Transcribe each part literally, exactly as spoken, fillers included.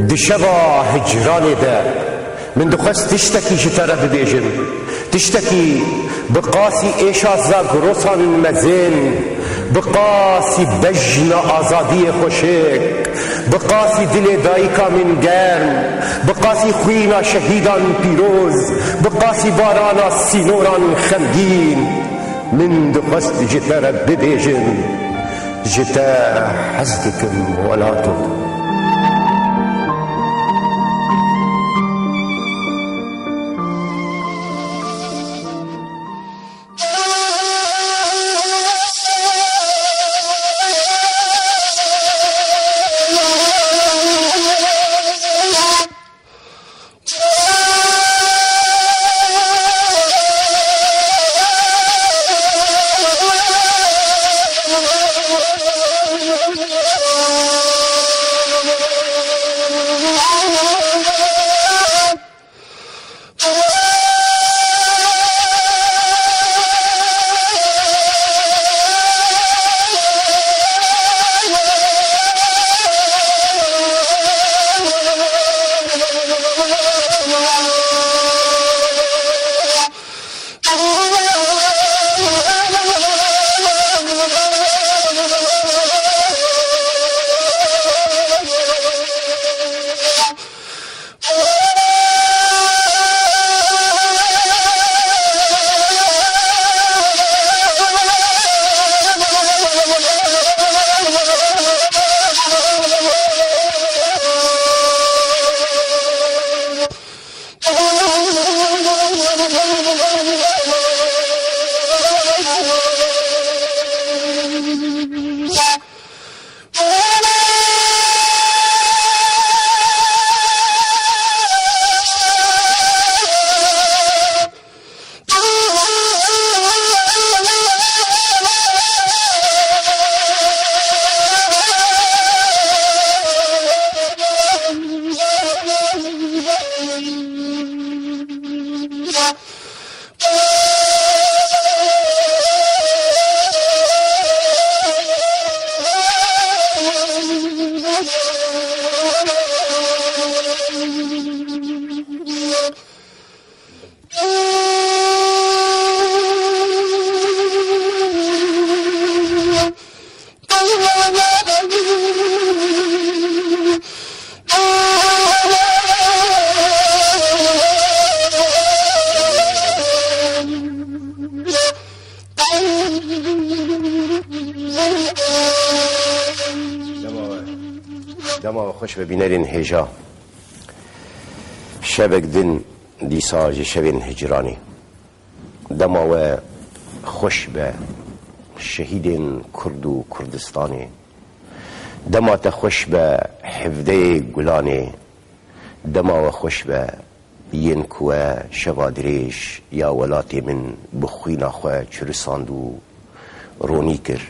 Di şeva hicranê de min dixwest tiştekî ji te re bibêjim. Tiştekî bi qasî êşa zagrosan mezin, bi qasî bejna azadiyê xweşik, bi qasî dilê dayika min germ, bi qasî xwîna şehîdan pîroz, bi qasî barana sînoran xemgîn, min dixwest ji te re bibêjim. Ji te hez dikim welato. Dema we, dema we xweş be bînerên hêja. Şevek din dîsa ji şevên hicranê. Dema we xweş be şehîdên Kurd û Kurdistanê. Dema te xweş be hevdeyê Gulanê. Dema we xweş be yên ku we şeva dirêj ya welatê min bi xwîna xwe çirisand û ronî kir.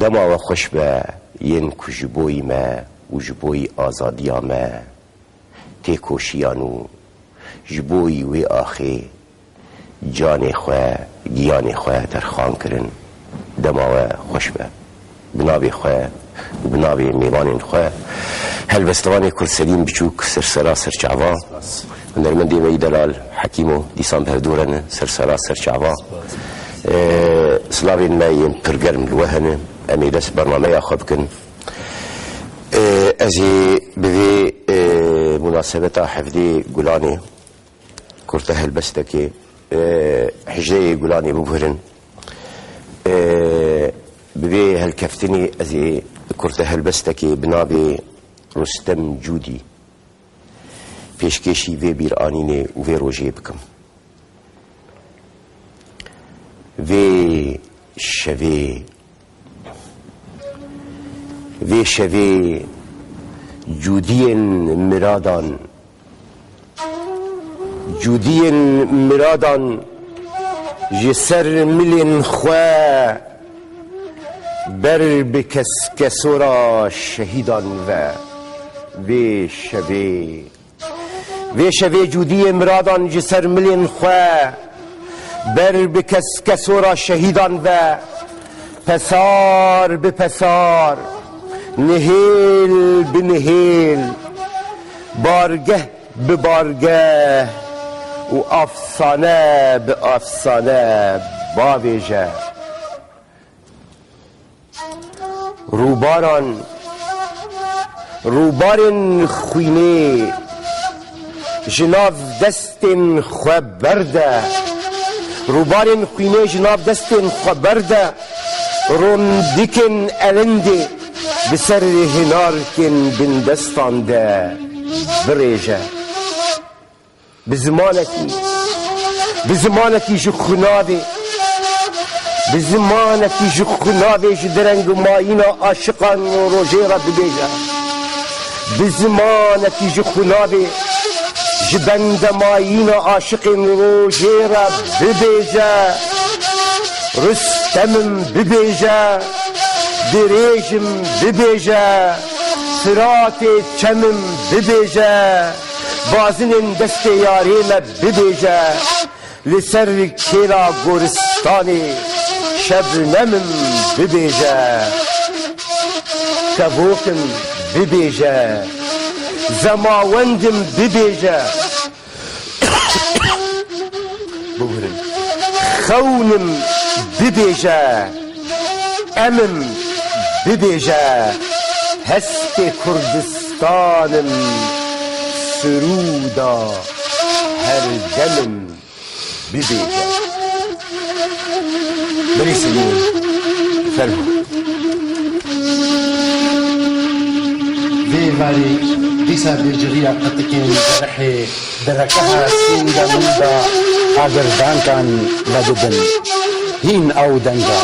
Dema we xweş be yên ku ji boyî me û ji boyî azadiya me têkoşiyan û ji boyî wê axê canê xwe, giyanê xwe terxan kirin. Dema we xweş be. Bi navê xwe û bi navê mêvanên xwe, helbestvanê Kurd Selîm Biçûk, sersera serçava, hunermendê me yî delal Hekîmo, dîsan bi hevdû re ne, sersera serçava. Ee, silavên me yên pir germ li we hene. Em ê dest bernameya xwe bikin. Ee, ez ê bi vê, ee, munasebeta hevdê Gulanê kurte helbestekê, ee, hicdeyê Gulanê biguhirin. Ee, bi vê helkeftinê ez ê kurte helbestekê bi navê Rustem Cûdî pêşkêşî vê bîranînê û vê rojê bikim. Vê şevê, vê şevê cûdiyên miradan, cûdiyên miradan ji ser milên xwe ber bi keskesora şehîdan ve. Vê şevê Vê şevê cûdiyê miradan ji ser milên xwe ber bi keskesora şehîdan ve, pesar bi pesar, nihêl bi nihêl, Bargeh bi bargeh û afsane bi afsane bavêje. Rûbaran, rûbarên xwînê ji nav destên xwe berde. Rûbarên xwînê ji nav destên xwe berde. Rondikên elindê bi ser hinarkên bindestan de birêje. Bi zimanekî, bi zimanekî ji xunavê, bi zimanekî ji xunavê ji dereng û mayîna aşiqan rojê re bibêje. Bi zimanekî ji xunavê, ji bendemayîna aşiqên rojê re bibêje. Rustem im bibêje, dirêj im bibêje, Firatê çem im bibêje. Bazinên destê yarê me bibêje, li ser kêla goristanê Şebnem im bibêje, Kevok im bibêje, Zemawend im bibêje, bigurin, Xewn im bibêje, Em im bibêje, Hespê Kurdistan im, Sirûda her dem im bibêje. Birîsî bû. Fermo. Vê varî dîsa bêciriya qitikên cerihê di rekeha sînga min de agirdankan vedidin. Hîn ew denga.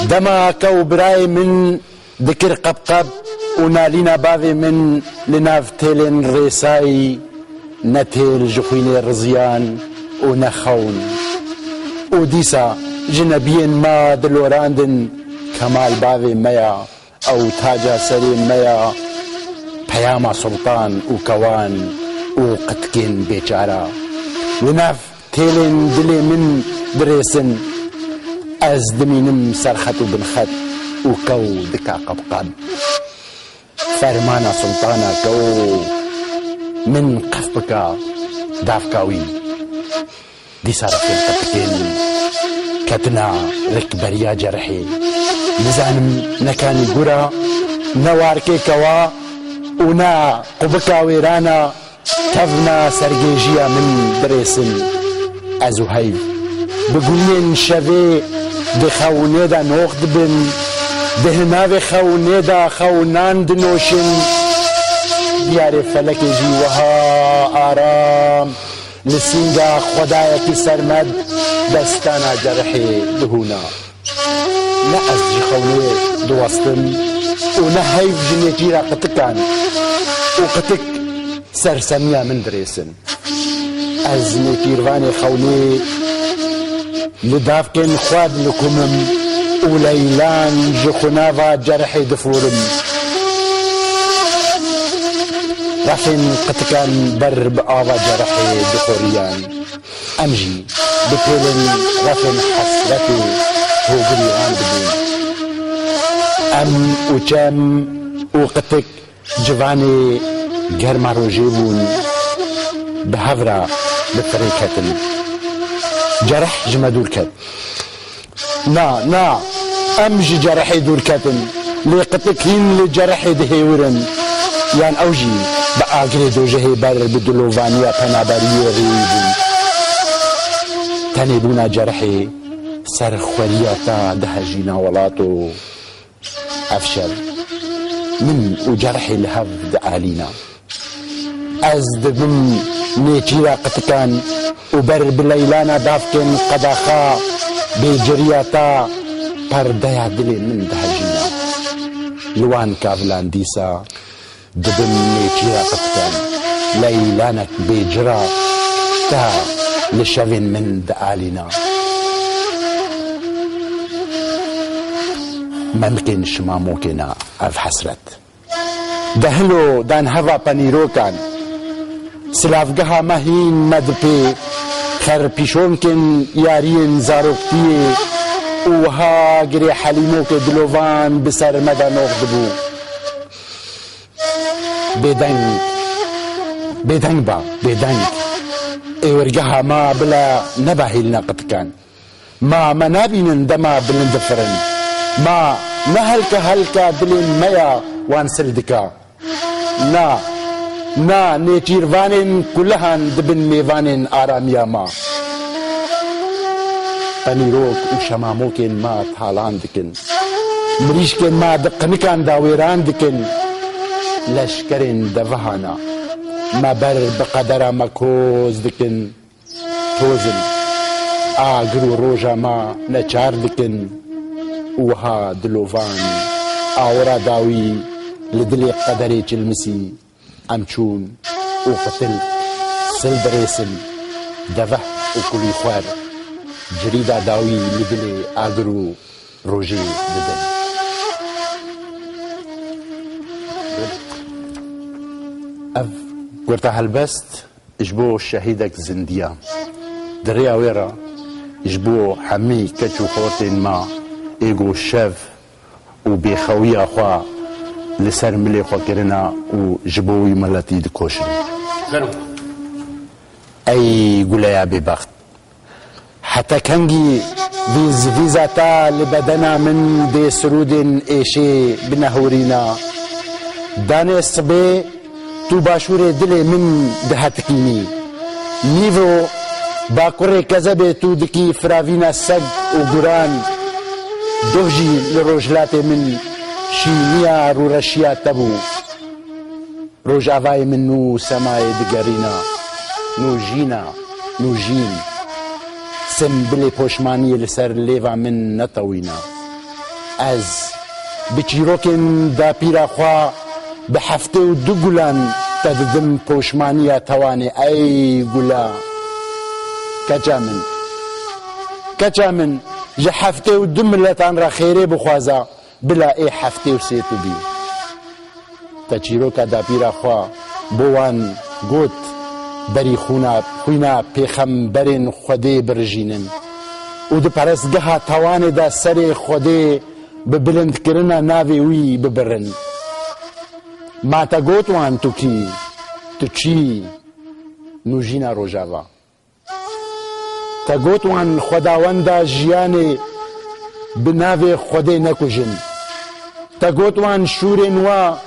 Dema kew birayê min dikir qebqeb û nalîna bavê min li nav têlên rêsayî, ne têl ji xwînê riziyan û ne xewn. Û dîsa jinebiyên me dilorandin, Kemal bavê me ya, ew taca serê me ya, peyama sultan û kewan û qitikên bêçara. Li nav têlên dilê min dirêsin, ez dimînim serxet û binxet û kew dika qebqeb. Fermana sultana kew min qef bika davka wî. Dîsa refên qetikên ketina rikberiya cerihê. Nizanim ne kanî gura, ne warkê kewa û ne qubika wêrana kevna sergêjiya min birêsin. Ez û heyv bi guliyên şevê di xewnê de nox dibin, di hinavê xewnê de xewnan dinoşin. Diyarê felekê jî wiha aram li sînga xwedayekî sermed destana cerihê dihûna. Ne ez ji xewnê diwestim û ne heyv ji nêçîra qitikan û qitik sersemiya min dirêsin. Ez nêçîrvanê xewnê li davkên xwe dilikumim û leylan ji xunava cerihê diforim. Refên qitikan ber bi ava cerihê dixoriyan. Em jî bi têlên refên hesretê hogirî wan dibûn. Em û çem û qitik civanê germa rojê bûn, bi hev re bi firê ketin. Cerih ji me dûr ket. Na, na, em ji cerihê dûr ketin. Lê qitik hîn li cerihê dihêwirin. Yan ew jî bi agirê dojehê ber bi dilovaniya penaberiyê rêyî bûn. Tenê bûna cerihê serxweriya te dihejîna welat û ev şev min û cerihê li hev dialîna. Ez dibim nêçîra qitikan û ber bi leylana davkên qedaxa bêciriya te perdeya dilê min dihejîna. Li wan kavilan dîsa dibim nêçîra qitikan, leylanek bêcira te li şevên min dialîna. Memikên şima mokêna ev hesret. Dehilo danheva penîrokan, silavgeha me hîn me dipê, xer pîşonkên yariyên zaroktiyê û wiha girê helîmokê dilovan bi ser me de nox dibû. Bêdeng Bêdeng ba, bêdeng. Êwirgeha ma bila neba hêlina qitikan. Ma me nabînin dema bilind difirin. Ma ne helke helka dilên me ya wan sil dika. Na, na nêçîrvanên kulihan dibin mêvanên aramiya ma. Qenîrok û şemamokên ma talan dikin. Mirîşkên ma di qinikan de wêran dikin. Leşkerên devihana me ber bi qedera me koz dikin. Toz in. Agir û roja ma neçar dikin. Û wiha dilovan awira dawî li dilê qederê çilmisî. Em çûn û qitil sil dirêsin, deveh û kulîxwer cirîda dawî li dilê agir û rojê didin. Ev kurta helbest ji bo şehîdek zindiya. Di rêya wê re ji bo hemî keç û xortên me ê ku şev û bêxewiya xwe li ser milê xwe kirina û ji bo wî miletî dikoşin. Ey guleya bêbext! Heta kengî vîz vîza te li bedena min dê sirûdên êşê binehurîna? Danê sibê tu başûrê dilê min dihetikînî. Nîvo bakurê kezebê tu dikî firavîna seg û guran. Doh jî li rojhilatê min şîniya rûreşiya te bû. Rojavayê min nû semayê digerîna. Nûjîna, nûjîn. Simbilê poşmaniyê li ser lêva min netewîna. Ez bi çîrokên dapîra xwe bi heftê û du gulan te didim poşmaniya tewanê ey gula. Keça min. Keça min ji heftê û du miletan re xêrê bixwaza bila ê heftê û sê tu bî. Te çîroka dapîra xwe bo wan got, berî xûna, xwîna pêxemberên Xwedê birijînin û di perestgeha tewanê de serê Xwedê bi bilindkirina navê wî bibirin. Ma te got wan tu kî, tu çî, nûjîna Rojava. Te got wan xwedawenda jiyanê bi navê Xwedê nekujin. Te got wan şûrên wa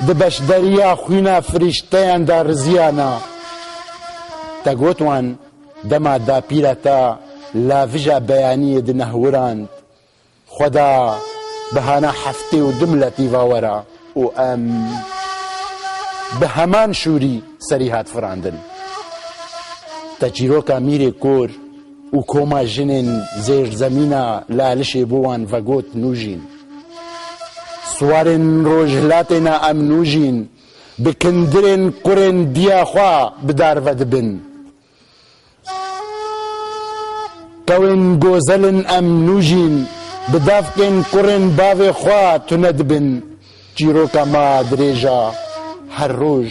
di beşderiya xwîna firîşteyan de riziyana. Te got wan dema dapîra te lavija beyaniyê dinehwirand. Xweda bi hana heftê û du miletî va wera û em bi heman şûrî serî hat firandin. Te çîroka Mîrê Kor û koma jinên zêrzemîna Lalişê bo wan vegot nûjîn. Siwarên rojhilatê ne em nûjîn, bi kindirên kurên diya xwe bi dar ve dibin. Kewên gozelin em nûjîn, bi davkên kurên bavê xwe tune dibin. Çîroka me dirêj e, her roj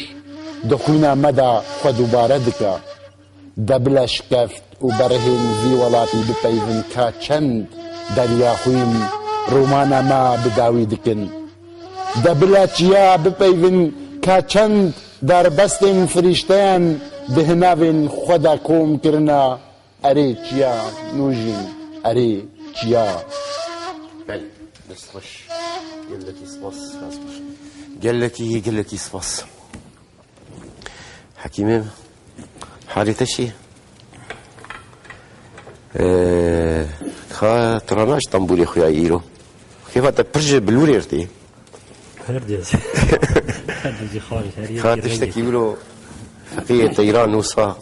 di xwîna me de xwe dubare dike. De bila şikeft û berihên vî welatî bipeyvin ka çend derya xwîn romana me bi dawî dikin. De bila çiya bipeyvin ka çend darbestên firîşteyan di hinavên xwe de kom kirina. Erê çiya nûjîn, erê çiya. Belê, dest xweş. Gelekî spas, spas xweş. Gelekî, gelekî spas. Hekîmê, halê te çi? Ee, ka tu rana ji tembûrê xwe ya îro. Kêfa te pir ji bilûrê tê. Her diyaz. Her diyaz xarî, her yek. Ka tiştekî wilo feqiyê teyran wisa.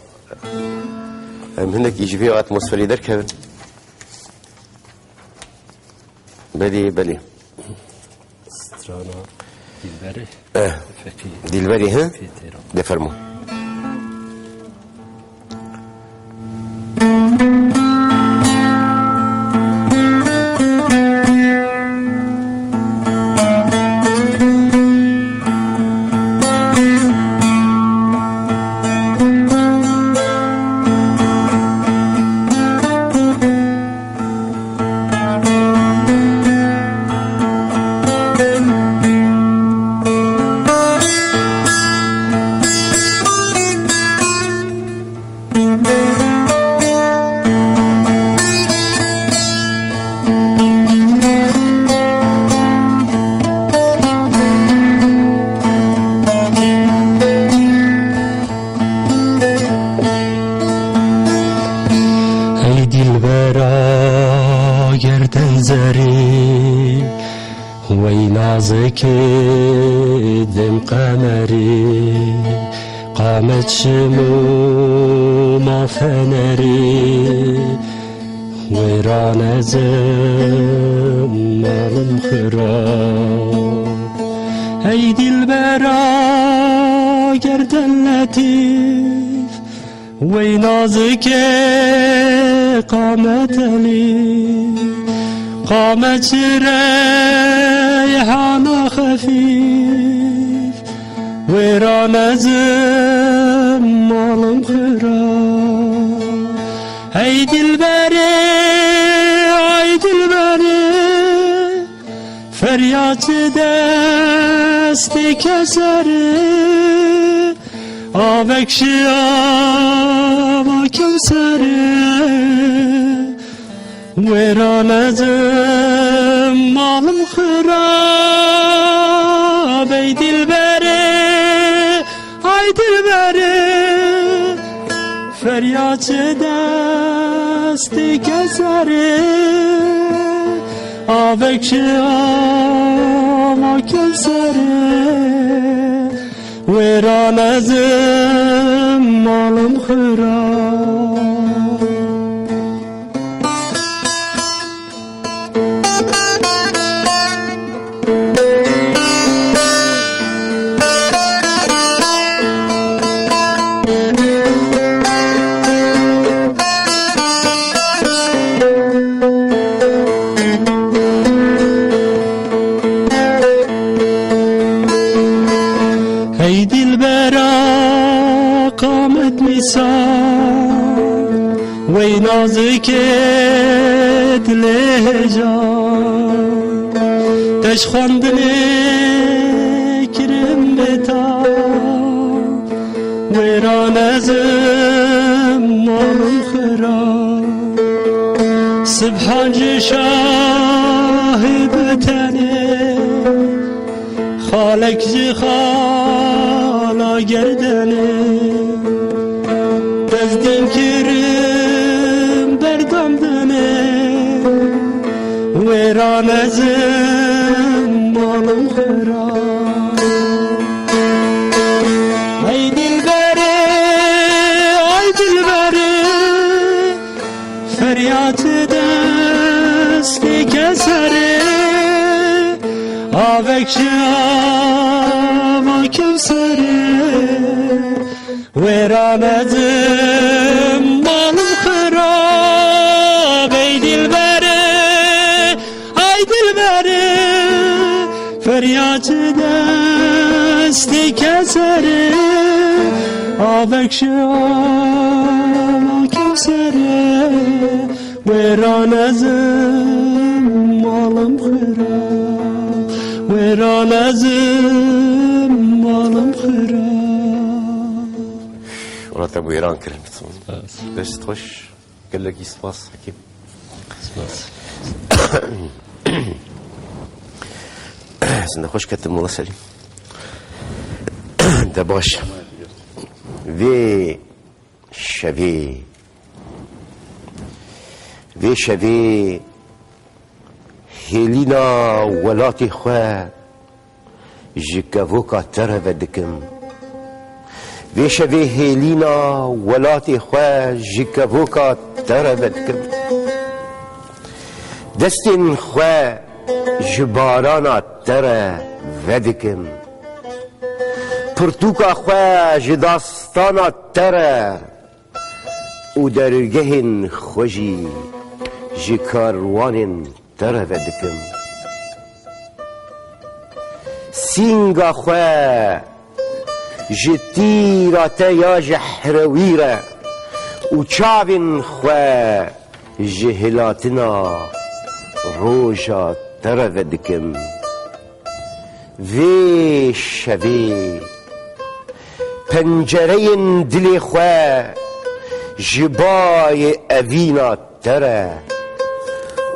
Em hinekî ji vê atmosferê derkevin. Belê, belê. Strana Dilberê. Eh. Feqî. Dilberê, he? Feqî Teyran. De fermo. Zerî, wey nazikê dêm qemerî, qamet şim û ma fenerî, wêran ez im malim xirab. Ey dilbera gerden letîf, wey nazikê qamet elî, qamet ji reyhana xefîf, wêran ez im malim xirab. Ey dilberê, ay dilberê, feryad ji destê keserê, avek ji ava kewserê, wêran ez im malim xirab. Ey dilberê, ay dilberê, feryad ji destê keserê, avek ji ava kewserê, wêran ez im malim xirab. Hey dilbera qamet mîsal, wey nazikê dilê hêja, te ji xwendinê kirin bêta, wêran ez im malim xira. Sibhan ji şahê bi tenê, xalek ji xala gerdenê, tezdîn kirin berdandinê, wêran ez im malim xira. Ay dilberê, ay dilberê, feryad destê keserê, avek ji ava kewserê, wêran ez im malim xira. Ey dilberê, ay dilberê, feryad ji destê keserê, avek ji ava kewserê, wêran ez im malim xira, wêran ez im malim xira. Wela te wêran kirin. Spas. Dest xweş. Gelekî spas, Hekîm. Spas. Sinde xweş ketim, wela Selîm. De baş. Vê şevê, vê şevê hêlîna welatê xwe ji kevoka te re vedikim. Vê şevê hêlîna welatê xwe ji kevoka te re vedikim. Destên xwe ji barana te re vedikim. Pirtûka xwe ji dastana te re û dergehên xwe jî ji karwanên te re vedikim. Sînga xwe ji tîra te ya ji herewî re û çavên xwe ji hilatina roja te re vedikim. Vê şevê pencereyên dilê xwe ji bayê evîna te re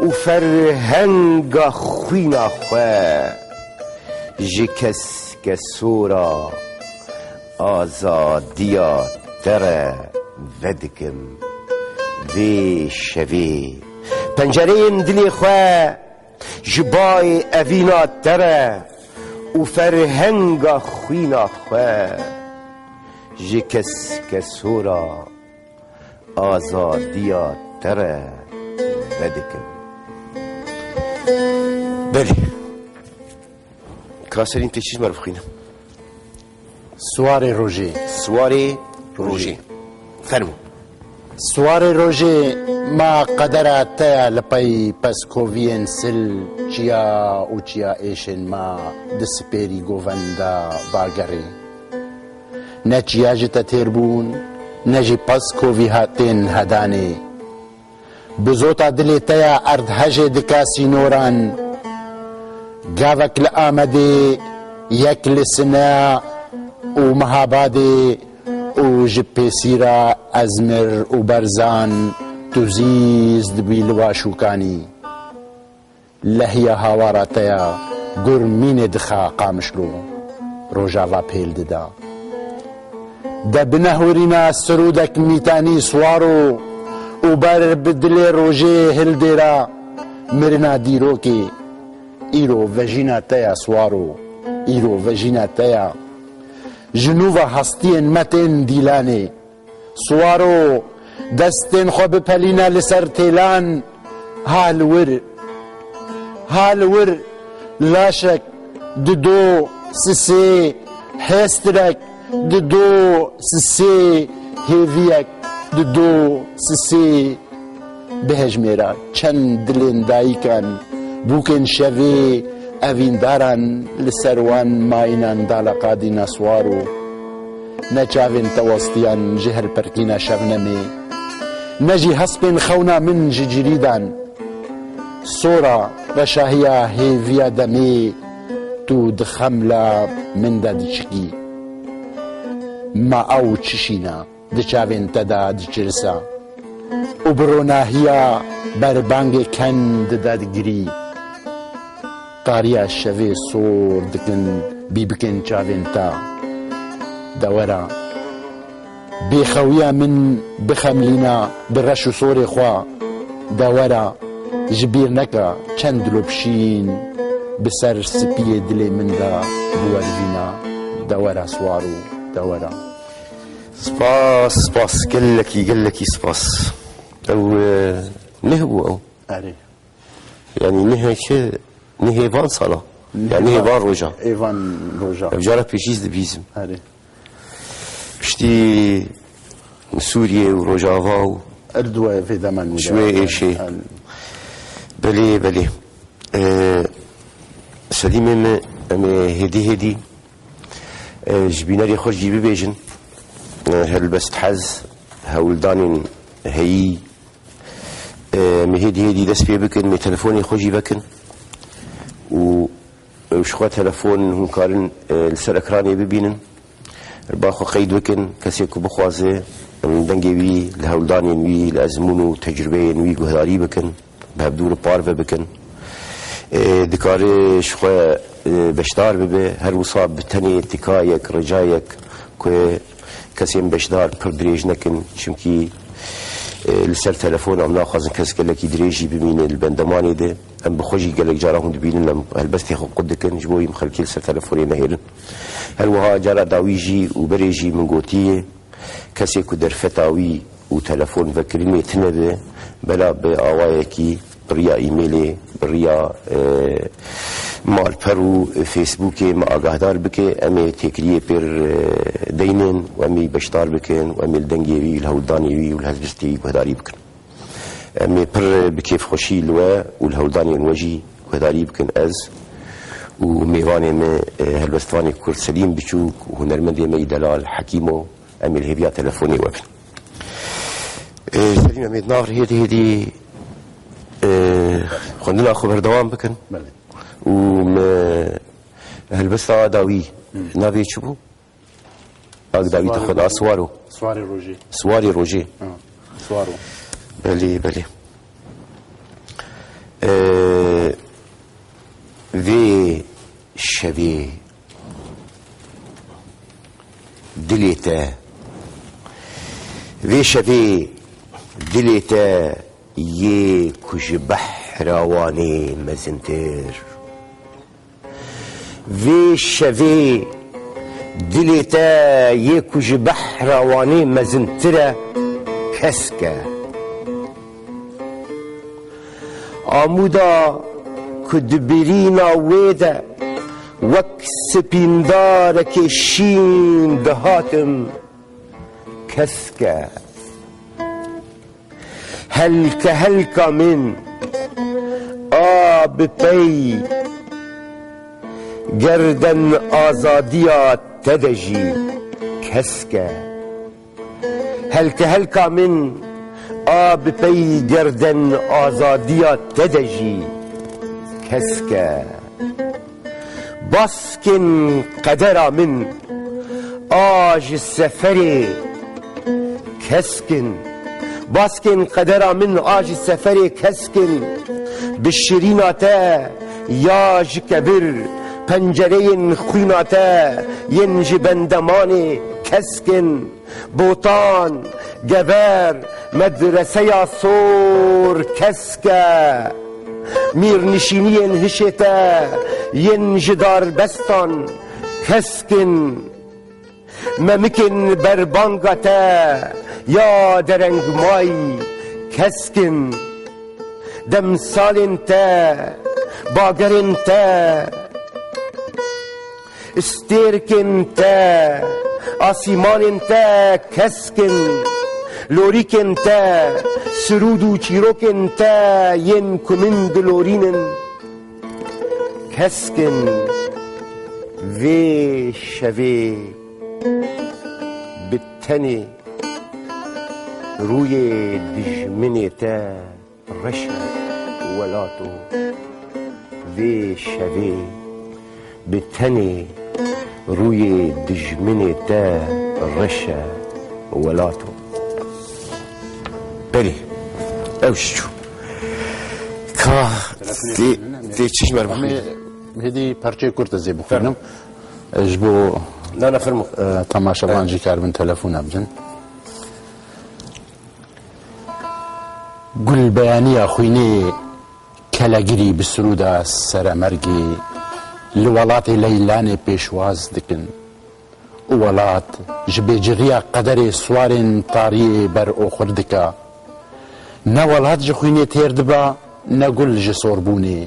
û ferhenga xwîna xwe ji keskesora azadiya te re vedikim. Vê şevê Pencereyên dilê xwe ji bayê evîna te re û ferhenga xwîna xwe ji kes kesora azadiya te re vedikim. Belê. Kaserîn tê çi ji me re bixwîne? Siwarê rojê. Siwarê rojê. Rojê. Fermo. Siwarê rojê ma qedera te ya li pey peskoviyên sil, çiya û çiya êşên ma di sipêrî govenda bagerê. Ne çiya ji te têr bûn, ne jî peskovî hatên hedanê. Bi zota dilê te ya erd hejê dika sînoran. Gavek li Amedê, yek li Sina û Mehabadê û ji Pêsîra Ezmir û Berzan tu zîz dibî li Başûkanî. Lehiya hawara te ya gur mînê dixa Qamişlo, Rojava pêl dida. De bi nehurîna sirûdek mîtanî siwaro û ber bi dilê rojê hildêra mirina dîrokê. Îro vejîna te ya siwaro, îro vejîna te ya. Ji nû ve hestiyên me tên dîlanê. Siwaro, destên xwe bipelîne li ser têlan, ha li wir, ha li wir, laşek dido sisê, hêstirek dido sisê, hêviyek dido sisê. Bihejmêra çend dilên dayikan, bûkên şevê evîndaran li ser wan mayînan dala qadîna siwaro. Ne çavên te westiyan ji hilperkîna şevnemê, ne jî hespên xewna min ji cirîdan. Sora reşahiya hêviya demê tu di xemla min de diçikî. Ma ew çi şîna di çavên te de diçirisa û bi ronahiya berbangê ken dide digirî. Qariya şevê sor dikin, bî bikin çavên te. De were, bêxewiya min bixemlîne bi reş û sorê xwe. De were, ji bîr neke çend dilopşîn bi ser spiyê dilê min de biwervîne. De were siwaro, de were. Spas, spas, gelekî, gelekî spas. Ew, e, nih bû ew. Erê. Yanî nihê çi? Nihê van sala. Ya nihê van roja. Ê van roja. Ev cara pêşî dibîzim. Erê. Piştî Sûriye û Rojava û Erdwe vê demen ji wê êşê. Belê, belê. Ee, Selîmê me, em ê hêdî hêdî, ee, ji bînerê xwe jî bibêjin. Ee, helbest hez, hewldanên heyî, ee, em ê hêdî hêdî dest pê bikin, em ê telefonê xwe jî vekin. Û, ee, ji xwe telefon hûn karin, ee, li ser ekranê bibînin. Ba xwe qeyd bikin, kesê ku bixwaze, em dengê wî li hewldanên wî, li ezmûn û tecrubeyên wî guhdarî bikin, bi hevdû re parve bikin. Ê, dikare ji xwe, ê, beşdar bibe, her wisa bi tenê tikayek, ricayek ku kesên beşdar pir dirêj nekin, çimkî, ê, li ser telefon em naxwazin kes gelekî dirêj jî bimîne li bendemanê de. Em bi xwe jî gelek cara hûn dibînin, em helbestê xwe qut dikin, ji bo wî em xelkê li ser telefonê nehêlin. Her wiha cara dawî jî û berê jî min gotiye, kesê ku derfeta wî û telefon vekirinê tune be, bela bi awayekî bi riya îmêlê, bi riya, e, malper û Facebookê me agahdar bike, em ê têkiliyê pêr, e, deynin û em ê beşdar bikin û em ê li dengê wî, li hewldanê wî û li helbestê wî guhdarî bikin. Em ê pir bi kêfxweşî li we û li hewldanên we jî guhdarî bikin. Ez û mêvanê me, e, helbestvanê Kurd Selîm Biçûk û hunermendê me yî delal Hekîmo, em ê li hêviya telefonê we bin. E, Selîm, em ê di nav hêdî hêdî, e, xwendina xwe berdewam bikin. Belê. Û me helbesta dawî, Hı. navê çi bû? Agdawî te xwe da Siwaro. Siwarê rojê. Siwarê rojê. Ha, Siwaro. Belê, belê. Ee, vê şevê dilê te, vê şevê dilê te Yê ku ji behra Wanê mezintir. Vê şevê dilê te yê ku ji behra Wanê mezintir e, kesk e. Amûda ku di birîna wê de wek sipîndarekê şîn dihatim, kesk e. Helke helka min a bi pey gerden azadiya te de jî kesk e. Helke helka min a bi pey gerden azadiya te de jî kesk e. Baskên qedera min a ji seferê kesk in. Baskên qedera min a ji seferê kesk in. Bi şirîna te ya ji kebir, pencereyên xwîna te yên ji bendemanê kesk in. Botan, Gever, Medreseya Sor kesk e. Mîrnişîniyên hişê te yên ji darbestan kesk in. Memikên berbanga te ya derengmayî kesk in. Demsalên te, bagerên te, stêrkên te, asîmanên te kesk in. Lorîkên te, sirûd û çîrokên te yên ku min dilorînin kesk in. Vê şevê bi tenê rûyê dijminê te reş e welato. Vê şevê bi tenê rûyê dijminê te reş e welato. Belê, ew jî çû. Ka tê, tê çi ji me re bixwîne? Hêdî parçeyê kurt ez ê bixwînim. Fermo. Ji bo, Na, na, fermo. e, temaşevan jî karibin telefona bidin. Gul beyaniya xwînê kelegirî bi sirûda seremergê li welatê Leylanê pêşwaz dikin. Û welat ji bêciriya qederê siwarên tariyê ber oxir dika. Ne welat ji xwînê têr diba, ne gul ji sorbûnê.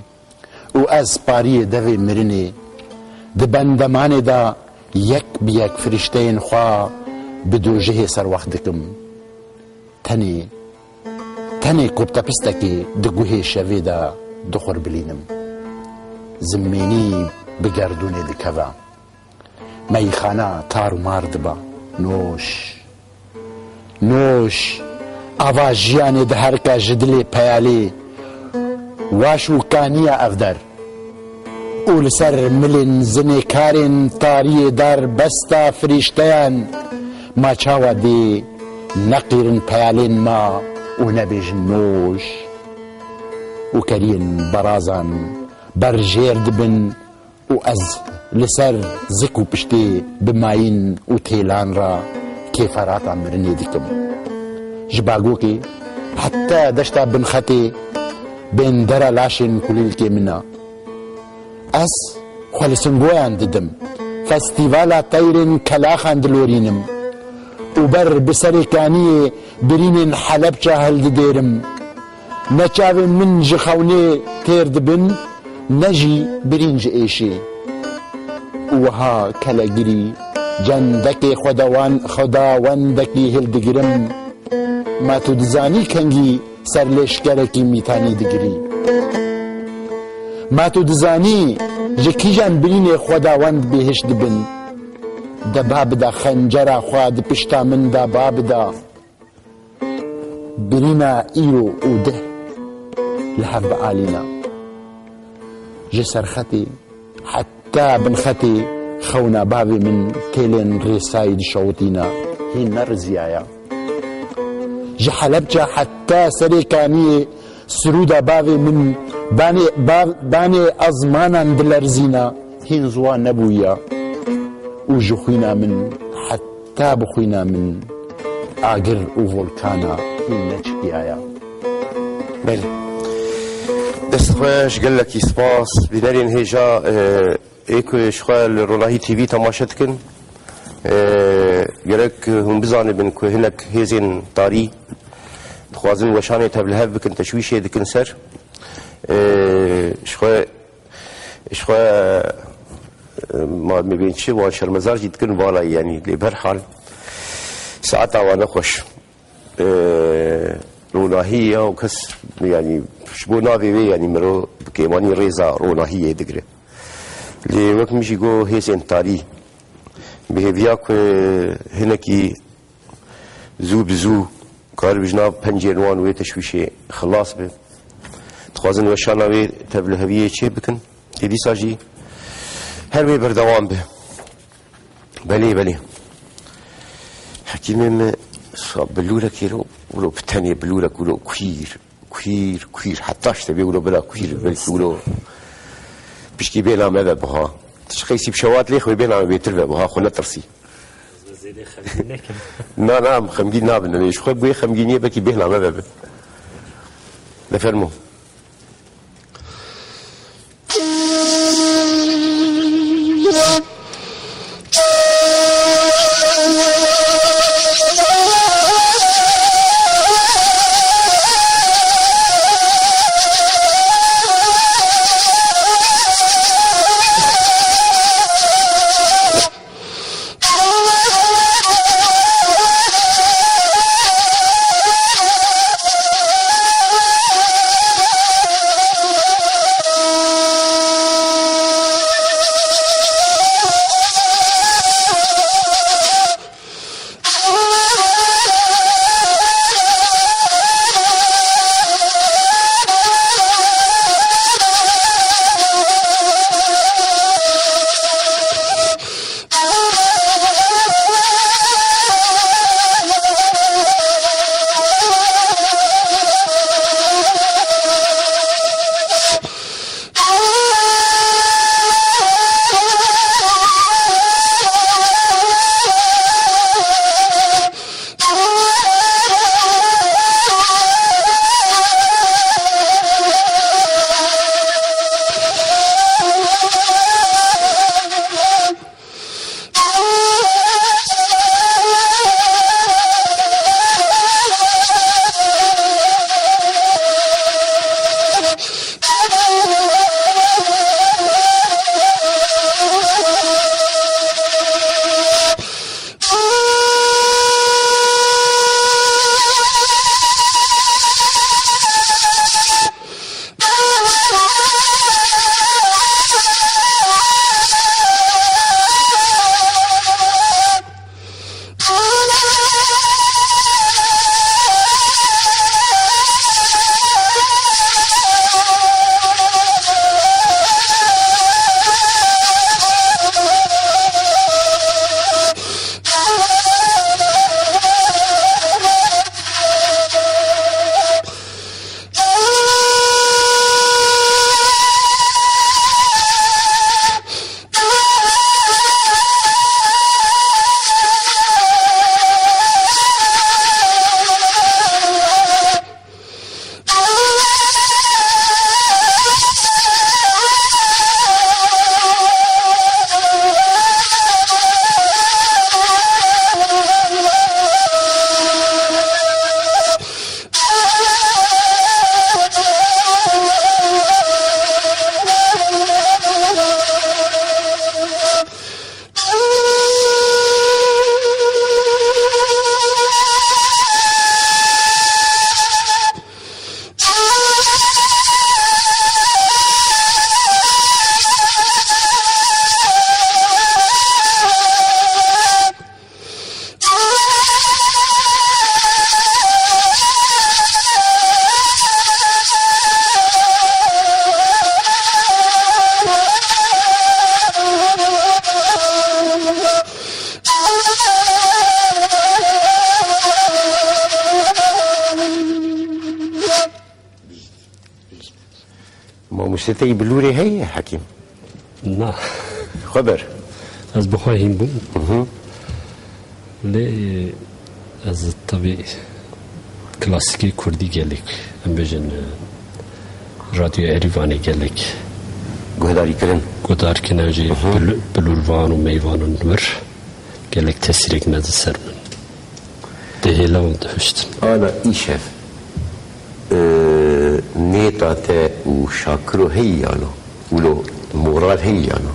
Û ez pariyê devê mirinê, di bendemanê de yek bi yek firîşteyên xwe bi dojihê serwext dikim. Tenê, tenê koptepistekê di guhê şevê de dixurbilînim. Zimênî bi gerdûnê dikeve. Meyxana tar û mar diba. Noş. Noş. Ava jiyanê diherike ji dilê peyalê. Waş û kaniya ev der. Û li ser milên zinêkarên tariyê dar besta firîşteyan. Ma çawa dê neqîrin peyalên ma û nebêjin noş. Û keriyên berazan berjêr dibin. Û ez li ser zik û piştê bi mayîn û têlan re kêferata mirinê dikim. Ji Bagokê heta deşta Binxetê bêndera laşên kulîlkê min e. Ez xwe li Singoyan didim. Festîvala teyrên kelaxan dilorînim û ber bi serê kaniyê birînên Helebça hildidêrim. Ne çavên min ji xewnê têr dibin, ne jî birîn ji êşê. Û wiha kelegirî cendekê xwedawan-, xwedawendekî hildigirim. Ma tu dizanî kengî serlêşkerekî mîtanî digirî? Ma tu dizanî ji kîjan birînê xwedawend bêhiş dibin? De ba bida xencera xwe di pişta min de ba bida. Birîna îro û deh li hev bialîna. Ji serxetê heta binxetê xewna bavê min têlên rêsayî dişewitîna, hîn neriziyaya. Ji Helebça heta serê kaniyê sirûda bavê min banê, bav-, banê ezmanan dilerzîna, hîn ziwa nebûya. Û ji xwîna min heta bi xwîna min agir û volkana hîn neçikiyaya. Belê. Dest xweş, gelekî spas. Bînerên hêja, e, ê ku ji xwe li Ronahî T V temaşe dikin. E, gerek hûn bizanibin ku hinek hêzên tarî dixwazin weşanê tevlihev bikin, teşwîşê dikin ser. E, ji xwe, ji xwe, e, ma mebên çi wan şermezar jî dikin vala, yanî lê berhal saeta wan ne xweş. E, ronahî ya û kes, yanî ji bo navê wê, yanî miro bi kêmanî rêza ronahiyê digire. Lê wek min jî got, hêzên tarî bi hêviya ku hinekî zû bi zû karibî ji nav pencên wan wê teşwîşê xilas be. Dixwazin weşana wê tevliheviyê çê bikin. Ê dîsa jî her wê berdewam be. Belê, belê. Hekîmê me sa bilûrekê lo, wilo bi tenê bilûrek wilo kuîr, kuîr, kuîr. Heta işte bê wilo bila kuîr, belkî wilo pişkî bêhna me ve biha. Tu çi qeysî bi şewat lê xwe bêhna me bêtir ve biha, xwe netirsî. Zêdê xemgîn nekin. Na, na, em xemgîn nabin. Em ê ji xwe bi wê xemgîniyê belkî bêhna me ve bi. De fermo. Mamoste te yî bilûrê heye, Hekîm? Na. Xwe ber. Ez bi xwe hîn bûm. Hı hı. Lê ez tevî Klasîkê kurdî gelek, em bêjin, e, Radyo Erîvanê gelek Guhdarî kirin. Guhdar kirin, ew jî Hı hı. bil-, bilûrvan û meyvanên wir gelek tesîrek mezin ser min. Dihêla û dihiştin. Ana îşev, e, nêta te û Şakiro heyî yano? Wilo moral heyî yano?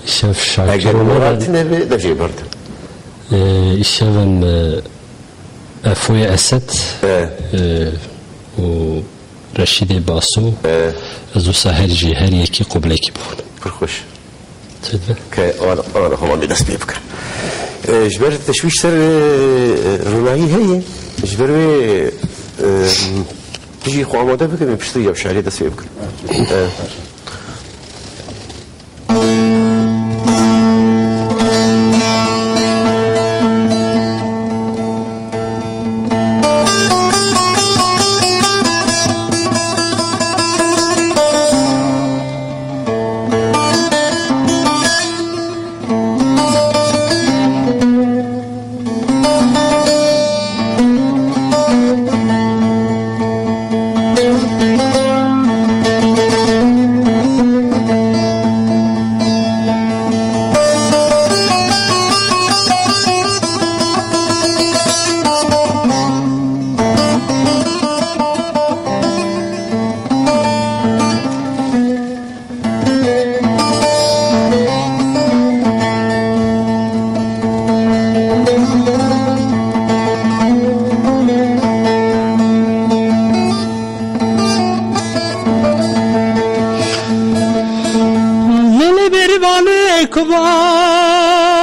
Îşev Eger Şakiro moral nebe- tine be, de jê berdin. E, îşev em, e, Efoyê Esed, E. e, û Reşîdê Baso, E. ez wisa her jî, her yekî qublekî bûn. Pir xweş. Tê de. Ke an, an, hevalê dest pê bikin. E, ji ber teşwîş ser, e, e, ronahî heye. Ji ber wê, e, tu jî xwe amade bike, em piştî ya şairê dest pê bikin. E. Lêlê bêrîvanê kubar,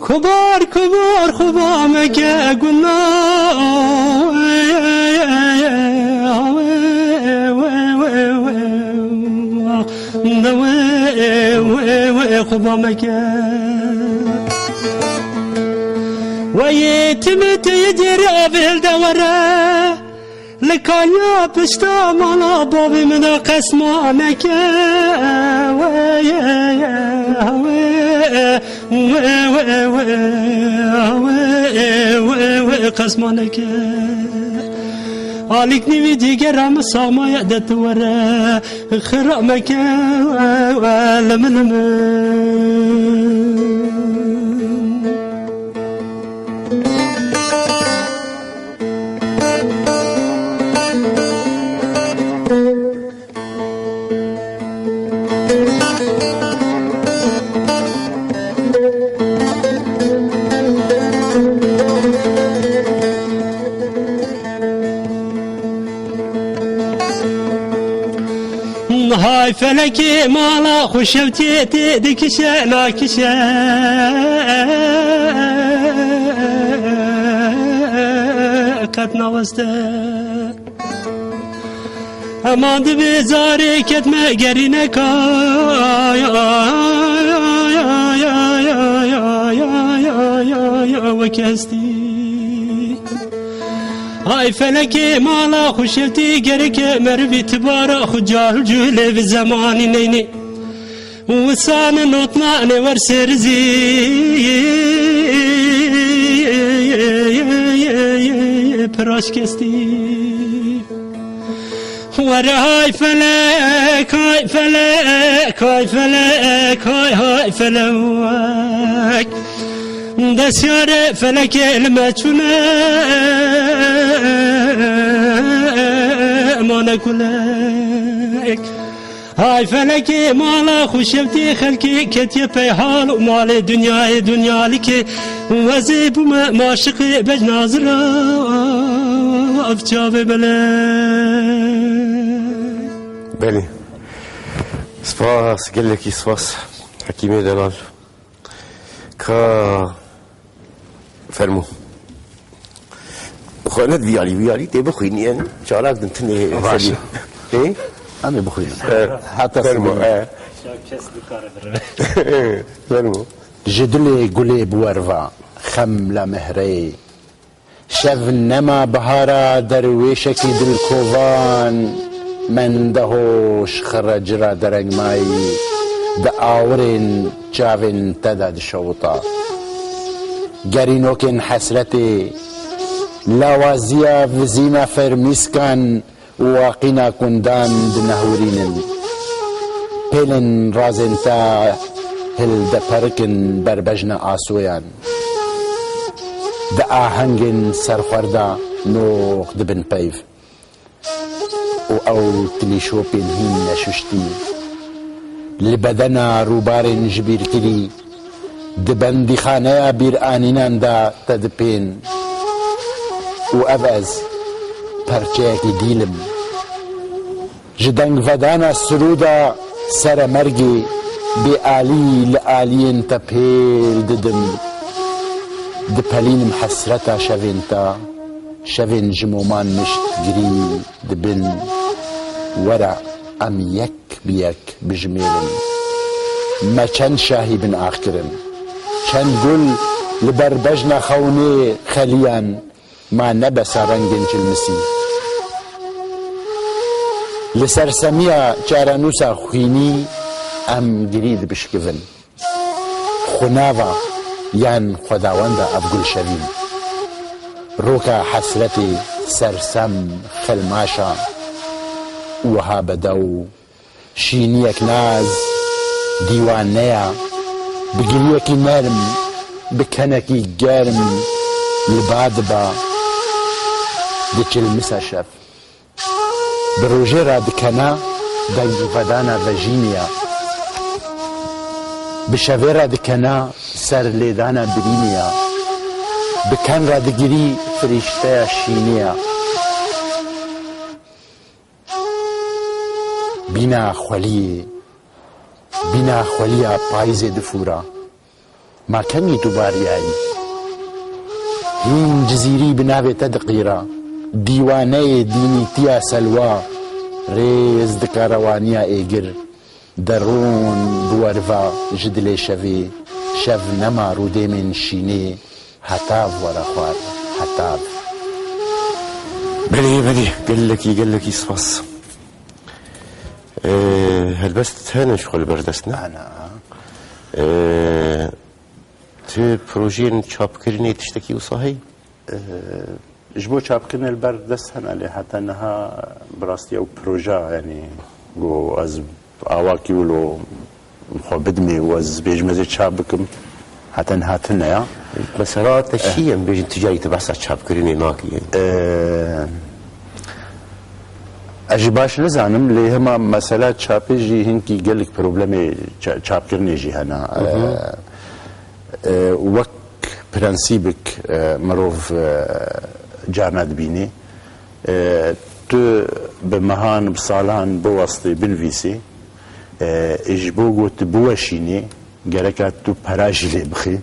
kubar, kubar, xuba meke guna. De wê, wê, wê, wê, xuba meke. Wê yê timê tê yê dêrê avê hilde were. Li kanya pişta mala bavê min de qesma neke. Wê, wê, wê, wê, wê, wê, wê, wê, wê, qesma neke. Alîk nîvî cîgera min samaye de tu were. Xira meke, limi, limi. Hay felekê mala xweşewtiyê tê dikişe nakişe qet naweste. Hema divê zarê ketme gerîneka wek hestî. Hay felekê mala xweşewtî gereke merivî tibara xwe cahil cûhilê bi zemanî neynî. Wisan notnanê wer sêrizî piraşkestî. Were hay felek, hay felek, hay felek, hay, hay felek. Desyare felekê li me çûne, mane kulek. Hay felekê mala xweşewtî xelkê ketiye pey hal û malê dinyayê dinyalikê. Wezê bûme maşiqê bej nazira ev çavê belek. Belê. Spas, gelekî spas. Hekîmê delal. Ka fermo. Xwe ne viyalî, viyalî tê bixwînî, en çalak din tinê. Baş. Ferî. Ê? Em ê bixwînin. E, Heta fermo, sibê. E. Kes dikare bire. Fermo. Ji dilê gulê bi werva, xem la mehreyê. Şev nema bihara derwêşekî dilkovan, mendehoş xirre cira derengmayî, di awirên çavên te de dişewita. Gerînokên hesretê, Lawaziya vizîna fermîskan û waqîna kundan dinehurînin. Pêlên razên te hildeperikin berbejna asoyan. Di ahengên serxwer de nox dibin peyv. Û ew tilîşopên hîn neşuştî, li bedena rûbarên jibîrkirî, di bendîxaneya bîranînan de te dipên. Û ev ez, perçeyekî dîl im. Ji dengvedana sirûda seremergê bêalî li aliyên te pêl didim. Dipelînim hesreta şevên te, şevên ji moman mişt girî dibin. Were em yek bi yek bijimêrin. Me çend şahî bin ax kirin. Çend gul li ber bejna xewnê xeliyan. Ma ne besa rengên çilmisî. Li sersemiya çarenûsa xwînî em girî dibişkivin. Xwinava yan xwedawenda ev gulşevîn. Roka hesretê sersem xilmaşa wiha bedew. Şîniyek naz, dîwaneya, bi giriyekî nerm, bi kenekî germ li ba diba, diçilmisa şev. Bi rojê re dikena dengvedana vejînê ya. Bi şevê re dikena serlêdana birînê ya. Bi ken re digirî firîşteya şînê ya. Bîna xweliyê, bîna xweliya payîzê difûra. Ma kengî tu bariyayî? Hîn cizîrî bi navê te diqîra. Dîwaneyê dînîtiya selwa, rêz dike rewaniya êgir. Derûn bi weriva ji dilê şevê, şev nema rûdêmên şînê, hetav were xwar, hetav. Belê, belê, gelekî, gelekî spas. Ee, helbest hene ji xwe li ber dest, ne? Ana. Ee, tu projeyên çapkirinê tiştekî wisa heye? Ji bo çapkirinê li ber dest hene, lê heta niha bi rastî ew proje, yanî, ku ez awakî wilo xwe bidimê û ez bêjim ez ê çap bikim, heta niha tune ya. Mesela te çi, em bêjin, tu carî tu behsa çapkirinê nakî? Ee, ez jî baş nizanim, lê hema mesela çapê jî hinkî gelek problemê ça-, çapkirinê jî hene. Ee, e, wek prensîbik, e, mirov, e, carna dibînî. E, tu bi mehan, bi salan biwestî, binivîsî. E, ji bo ku tu biweşînî, gereka tu pera jî lê bixî.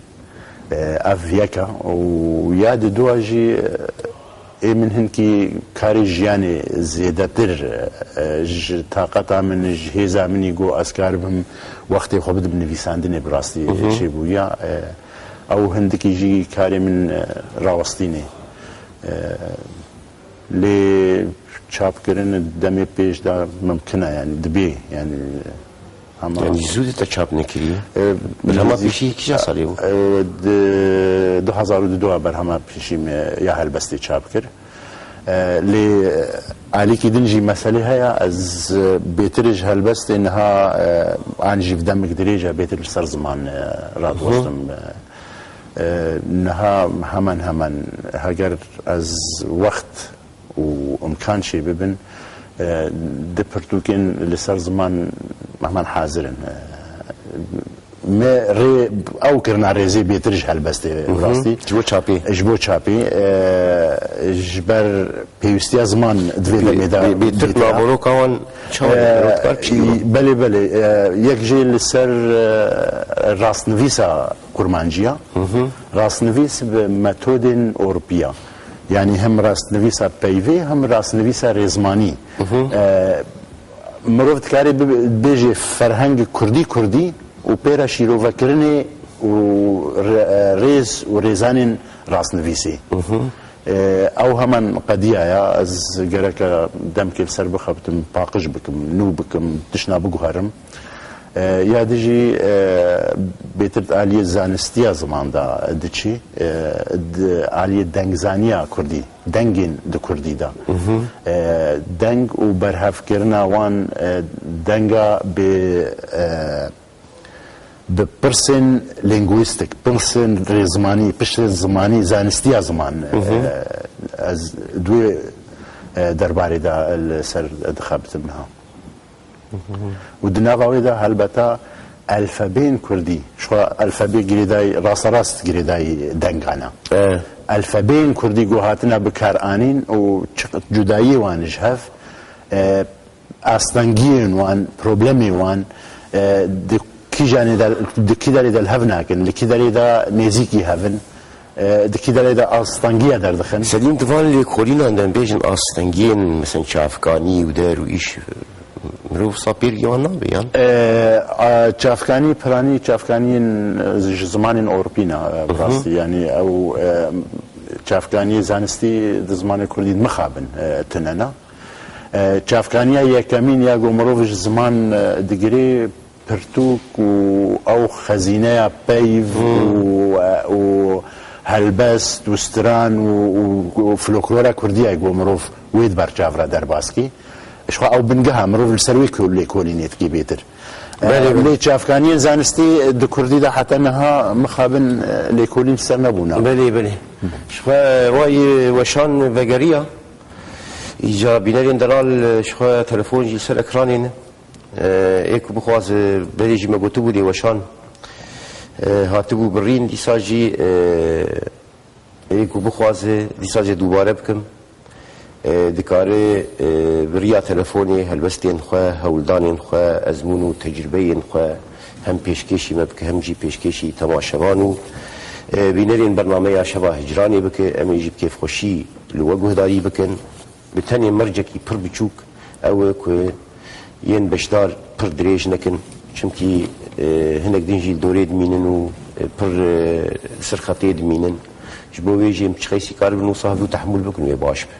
E, ev yek e. Û ya di dua jî, e, ê min hinkî karê jiyanê zêdetir, e, ji taqeta min, ji hêza min î ku ez karibim wextê xwe bidim nivîsandinê bi rastî çêbûya. E, ew hindikî jî karê min, e, rawestînê. E, lê çapkirin demê pêş de mimkin e, yanî dibê, yanî hema. Yanî zû de te çap nekiriye? E, berhema pêşî kîja salê bû? E, di du hezar û du berhema pêşî me ya helbestê çap kir. E, lê alîkî din jî meselê heye, ez, e, bêtir ji helbestê niha, e, an jî bi demik dirêj e, bêtir li ser ziman, e, radiwestim. E, e, niha hemen hemen, heger ez wext û imkan çêbibin, e, di pirtûkên li ser ziman hemen hazir in. E, me rê, ew kirina rêzê bêtir ji helbestê, rastî. Ji bo çapê? Ji bo çapê, e, ji ber pêwîstiya ziman di vê demê de bê-, bêtir navoroka wan çawa, e, belê, belê, e, yek jê li ser, e, rastnivîsa kurmanciya, rastnivîs bi metodên Ewropiya. Yanî hem rastnivîsa peyvê, hem rastnivîsa rêzmanî. E, mirov dikare bibe-, bêje ferheng kurdî kurdî û pê re şîrovekirinê û re-, rêz û rêzanên rastnivîsê. E, ew heman qediya ya, ez gereke demkê li ser bixebitim, paqij bikim, nû bikim, tiştna biguherim. E, ya dijî, e, bêtir di aliyê zanistiya ziman de diçî, e, di aliyê dengzaniya kurdî, dengên di kurdî de. E, deng û berhevkirina wan, e, denga bi, e, bi pirsên lîngwîstîk, pirsên rêzimanî, pirsên zimanî, zanistiya ziman, e, ez di wê, e, derbarê de li ser dixebitim niha. Û di nava wê de helbeta elfebeyên kurdî, ji xwe elfebê girêdayî, rasterast girêdayî dengan e. E. Elfebeyên kurdî ku hatine bikaranîn û çi cudayiyê wan ji hev, e, astengiyên wan, problemê wan, e, di kîjanê de, di kî derê de li hev nakin, li kî derê de nêzîkî hev in. E, di kî derê de astengiya derdixin. Sedîm di van lêkolînan de em bêjin astengiyên, mesela çavkanî û der û îş, e, mirov wisa pêrgî wan nabe yan? E, a, çavkanî, piranî çavkaniyên, e, ji zimanên Ewropî ne, e, bi Hı hı. rastî, yanî ew, e, çavkaniyê zanistî di zimanê kurdî mixabin, e, tune ne. E, çavkaniya yekemîn ya ku mirov ji ziman, e, digirê, pirtûk û ew xezîneya peyv Hmm. û, û helbest û stran û, û, û folklora kurdî ye ku mirov wê di ber çav re derbas kî. Ji xwe ew bingeha mirov li ser wê ko-, lêkolînê dikî bêtir. Belê, Eh, belê. Lê çavkaniyên zanistî di kurdî de heta niha mixabin, eh, lêkolîn ser nebûne. Belê, belê. Ji xwe wayî weşan vegeriya. Îca bînerên delal, eh, ji xwe telefon jî li ser ekranê ne. E, ê ku bixwaze, berê jî me gotibû dê weşan, e, hatibû birîn, dîsa jî, e, ê ku bixwaze, dîsa jî dubare bikim. E, dikare, e, bi riya telefonê helbestên xwe, hewldanên xwe, ezmûn û tecrubeyên xwe hem pêşkêşî me bike, hem jî pêşkêşî temaşevan û, e, bînerên bernameya Şeva Hicranê bike. Em ê jî bi kêfxweşî li we guhdarî bikin. Bi tenê mercekî pir biçûk ew e ku yên beşdar pir dirêj nekin, çimkî, e, hinek din jî li dorê dimînin û, e, pir, e, sirxetê dimînin. Ji bo wê jî em çiqeysî karibin wisa hevdû tehmûl bikin wê baş be.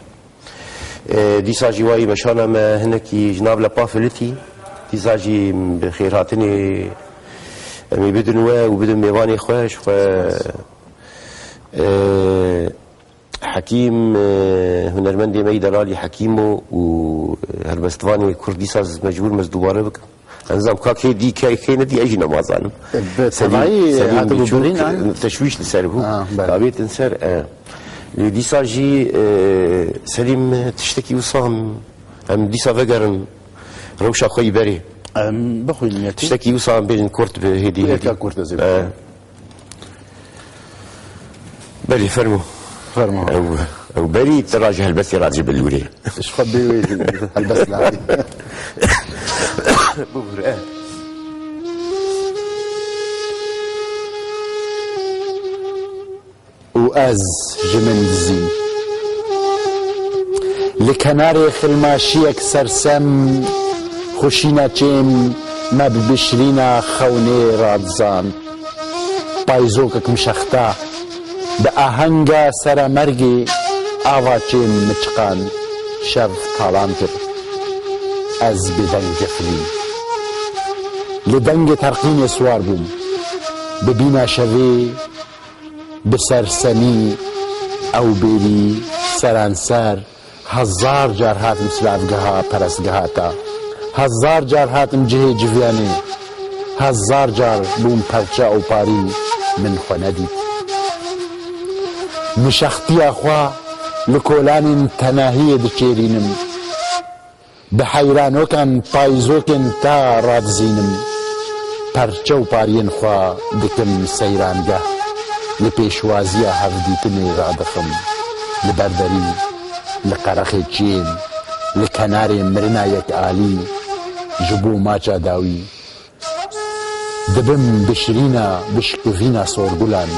E, dîsa jî wayî weşana me hinekî ji nav lepa filitî, dîsa jî bi xêrhatinê em ê bidin we û bidin mêvanê xwe, ji xwe, e, Hekîm, e, hunermendê me yî delalî Hekîmo û, e, helbestvanê Kurd dîsa ez mecbûr me ez dubare bikim. Ez nizam ka kê dî, kê, kê nedî, ez jî nemazanim. Bi Selîm, tevayî Selîm hatibû Biçûk, birîn an? Teşwîş li ser bû. Ha, belê. Davêtin ser, e. Lê dîsa jî, e, Selîm, tiştekî wisa em, em dîsa vegerin rewşa xwe yî berê. Em bixwînin yekî. Tiştekî wisa em bêjin kurt bi hêdî Yeka hêdî. kurt ez ê E. bixwînim. Belê, fermo. Fermo. Ew, ew berî te ra ji helbestê ra jî bilûrê. Ji xwe bê wê helbest nabî. Bibûre. Û ez ji min dizîm. Li kenarê xilmaşiyek sersem xweşîna çêm me bi bişrîna xewnê radizand. Payzokek min şexta, bi ahenga seramergê ava çêm min çiqand, şev talan kir. Ez bêdeng cefilîm. Li dengê terqînê siwar bûm. Bi bîna şevê, bi sersemî, ew bêrî, seranser, Hezar car hatim silavgeha perestgeha te. Hezar car hatim cihê civiyanê. Hezar car bûm perçe û parî min xwe nedît. Min şextiya xwe li kolanên tenahiyê diçêrînim. Bi heyranokan payzokên te radizînim. Perçe û pariyên xwe dikim seyrangeh. Li pêşwaziya hevdîtinê radixim. Li ber derî, li qerexê çiyên, li kenarê mirina yekalî, ji bo maça dawî. Dibim bişirîna bişkivîna sorgulan.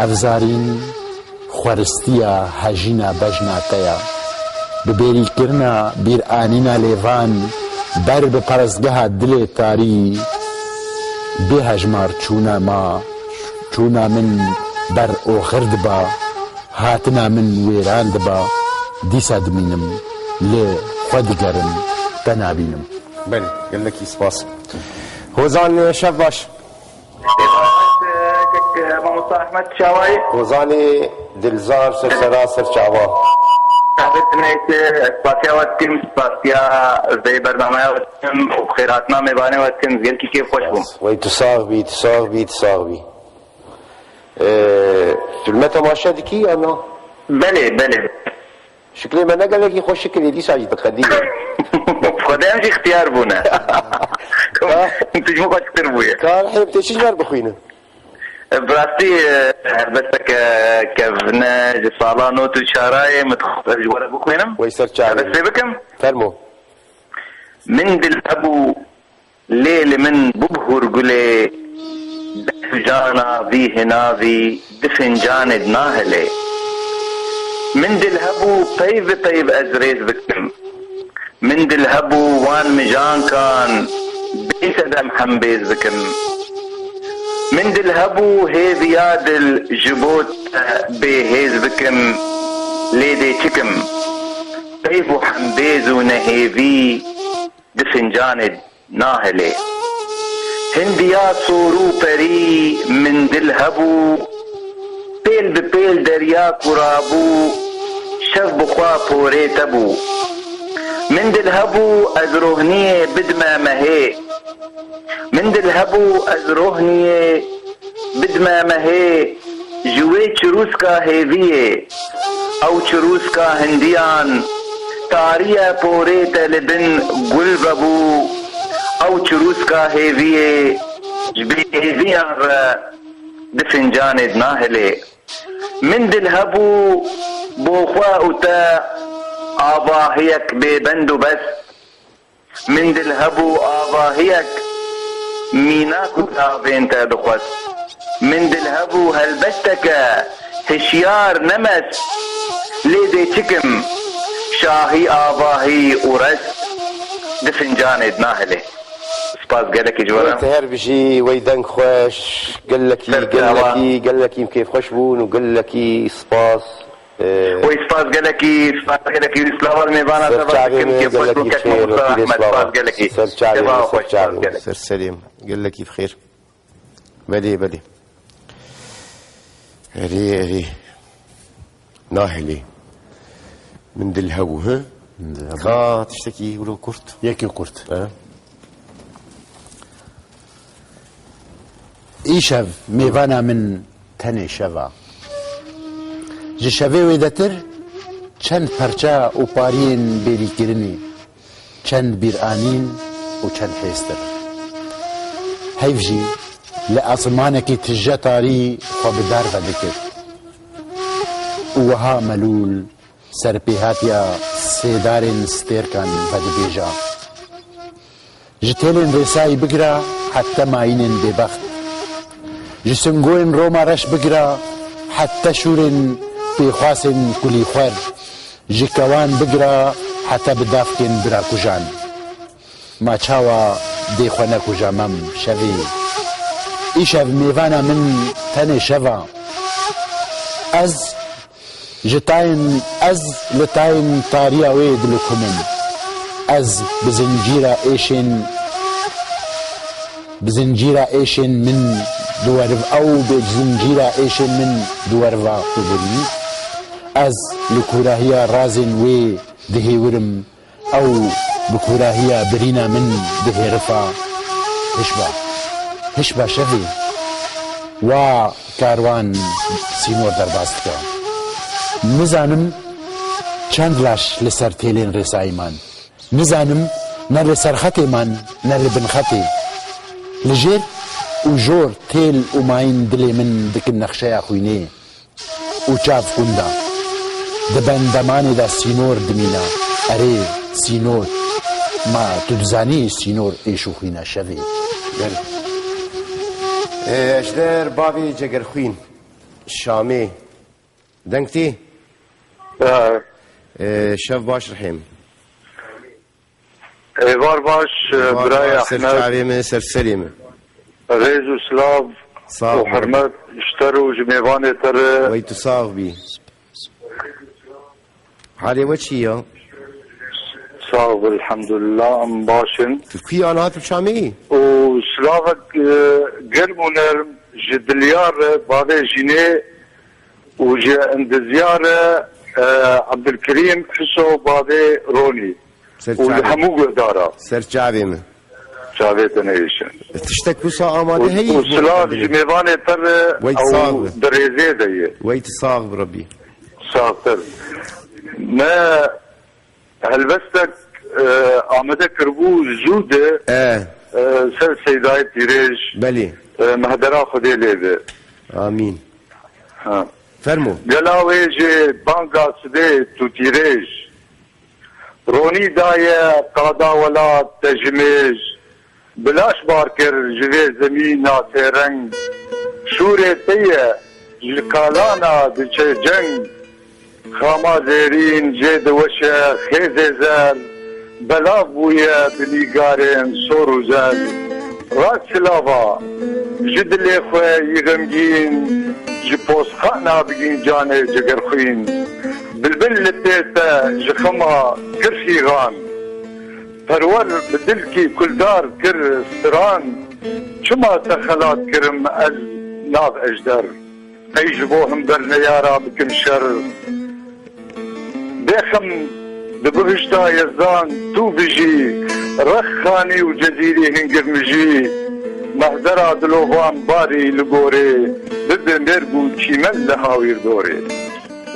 Ev zarîn xweristiya hejîna bejna te ya. Bi bêrîkirina bîranîna lêvan ber bi perestgeha dilê tarî, bê hejmar çûna ma, çûna min ber oxir diba, hatina min wêran diba, dîsa dimînim, li xwe digerim, te nabînim. Belê, gelekî spas. Hozan, şev baş. Kek Mamosta Ehmed, çawayî? Hozanê Dilzar, ser sera, ser çava. Saxbit neyse, spasiya we dikim, spasiya vê bernameya we dikim û bi xêrhatina mêvanê we dikim, gelkî kêf xweş bûm. Wey tu sax bî, tu sax bî, tu sax bî. Ee, filme temaşe dikî ya na? Belê, belê. Şiklê me ne gelekî xweşik kirî, dîsa jî diqedî. Xwedê em jî ixtiyar bûne. Ha? Tu ji min xweşiktir bûye. Ka Rehîm, tê çi ji me re bixwîne? Bi rastî, e, helbesteke kevne ji sala not û çarayê min dixwest ez ji we re bixwînim. Wey ser çavê. Helbest pê bikim? Fermo. Min dil hebû Lê li min bû hûrgulê, def jana vî hinavî di fincanê de nahilê. Min dil hebû peyv bi peyv ez rêz bikim. Min dil hebû wan mijankan bê sedem hembêz bikim. Min dil hebû hêviya dil ji bo te bêhêz bikim, lê dê çikim? Peyv û hembêz û nehêvî di fincanê de nahilê. Hindiya sor û perî min dil hebû, pêl bi pêl derya ku rabû, şev bi xwe porê te bû. Min dil hebû ez rohniyê bidime mehê. Min dil hebû ez rohniyê bidime mehê, ji wê çirûska hêviyê. Ew çirûska hindiyan, tariye porê te li bin gul vebû. Ew çirûska hêviyê, ji bêhêviyan re di fincanê de nahilê. Min dil hebû bo xwe û te avahiyek bêbend û bes. Min dil hebû avahiyek mînak û çavên te dixwest. Min dil hebû helbesteke hişyar ne mest. Lê dê çikim, şahî avahî û rest di fincanê de nahilê. Spas gelekî ji we re. Wey te her bijî, wey deng xweş, gelekî, Ser çava. gelekî, gelekî kêfxweş bûn û gelekî spas. Ee, Wey spas gelekî, spas gelekî. Wî slava li mêvana te va dikim, kêfxweş bû kek Mamosta Ehmed, spas gelekî. Ser çavê me, ser çavê me. Ser serê me. Gelekî bi xêr. Belê, belê. Erê, erê. Nahilê. Min dil hebû, he? Min dil hebû. Ka tiştekî wilo kurt. Yekî kurt. He? Îşev mêvana min tenê şeva. Ji şevê wêdetir çend perça û pariyên bêrîkirinê, çend bîranîn û çend hêstir. Heyv jî li asimanekî tije tarî xwe bi dar ve dikir. Û wiha melûl serpêhatiya sêdarên stêrkan vedibêja. Ji têlên rêsayî bigira heta mayînên bêbext. Ji singoyên Roma reş bigira heta şûrên pêxwasên kulîxwer. Ji kewan bigira heta bi davkên birakujan. Ma çawa dê xwe nekuja mem şevê? Îşev mêvana min tenê şeva. Ez Ji tayên, ez li tayên tariya wê dilukim im. Ez bi zincîra êşên, bi zincîra êşên min di weriv, ew bi zincîra êşên min di weriva xwe birî. Ez li kûrahiya razên wê dihêwirim. Ew bi kûrahiya birîna min dihêrifa. Hişba, hişba şevê. Wa karwan sînor derbas dike. Nizanim çend laş li ser têlên rêsayî man. Nizanim ne li ser xetê man, ne li bin xetê. Li jêr û jor têl û mayîn dilê min dikin nexşeya xwînê. Û çav kunda. Di bendemanê de sînor dimîna. Erê, sînor. Ma tu dizanî sînor êş û xwîna şevê? Belê. Ê, Ejder bavê Cegerxwîn. Şamê. Deng tê? Ha. Ê, şev baş Rihêm. Êvar baş, Êvar birayê baş, ser Ehmed. Çavê min, ser serê min. Rêz û silav Sağ û ol. Hurmet ji te re û ji mêvanê te re. Wey tu sax bî. Halê we çi ya? Sağ ol, elhamdülillah, em baş in. Tu kî an hat Şamî? Û silavek, e, germ û nerm ji Dilyar re, bavê Jînê û ji Endizyar re, e, Abdülkerim, Hiso, bavê Ronî. Ser Û li çavê. Hemû guhdara. Ser çavê min. Çavê te nehêşin. Tiştek wisa amade Û, heyî û ji bo silav ji Rebî. Mêvanê te re Wey ew sax be. Di rêzê de ye. Wey tu sax bi Rebî. Saxtir. Me helbestek, e, amade kiribû zû de, E. e, ser Seydayê Pîrêj, Belê. e, mehdera Xwedê lê be. Amîn. Ha. Fermo. Gela wê ji banga sibê tu tîrêj. Ronî daye qada welat te ji mêj. Bilaş bar kir ji vê zemîna sêreng. Şûrê te ye ji kalana diçe ceng. Xama zêrîn jê diweşe xêzê zer. Belav bûye bi nîgarên sor û zer. Rast silava ji dilê xwe yî xemgîn, ji posxana bigîn canê cigerxwîn. Bilbil li pê te ji xema kir fîxan. Perwer bi dilkî kuldar kir stiran, çima te xelat kirim ez nav ejder? Qey ji bo hember neyara bikim şer? Bêxem di bihişta Yezdan tu bijî, Rexxanî û Cezîrî hingir mijî, mehdera dilovan barî li gorê, bibe mêrg û çîmen li hawîr dorê.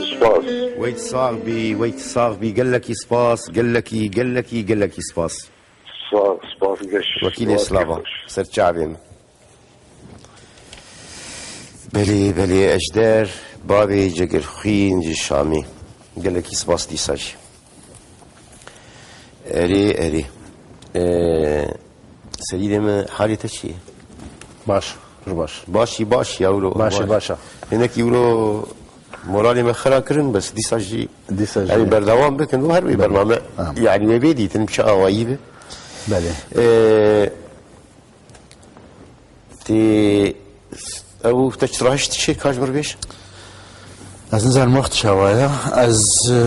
Spas. Wey sax bî, wey sax bî, gelekî spas, gelekî, gelekî, gelekî spas. Spas, spas, geş. Wekîlê Wekî silava, xweş. Ser çavê min. Belê, belê, Ejder, bavê Cegirxwîn ji Şamê. Gelekî spas dîsa jî. Erê, erê. Ee, Serîdê min, halê te çi ye? Baş, pir baş. Başî baş ya, wilo Başê baş. Baş a. Hinekî wilo moralê me xira kirin, bes dîsa jî Dîsa jî. Em ê berdewam bikin û her wê Belê. Bername, Tamam. Yani wê bê dîtin, çi awayî be. Belê. Ee, Tê ew te çi rahişt çê kaç mir bêj? Ez nizanim wext çawa ye. Ez, e,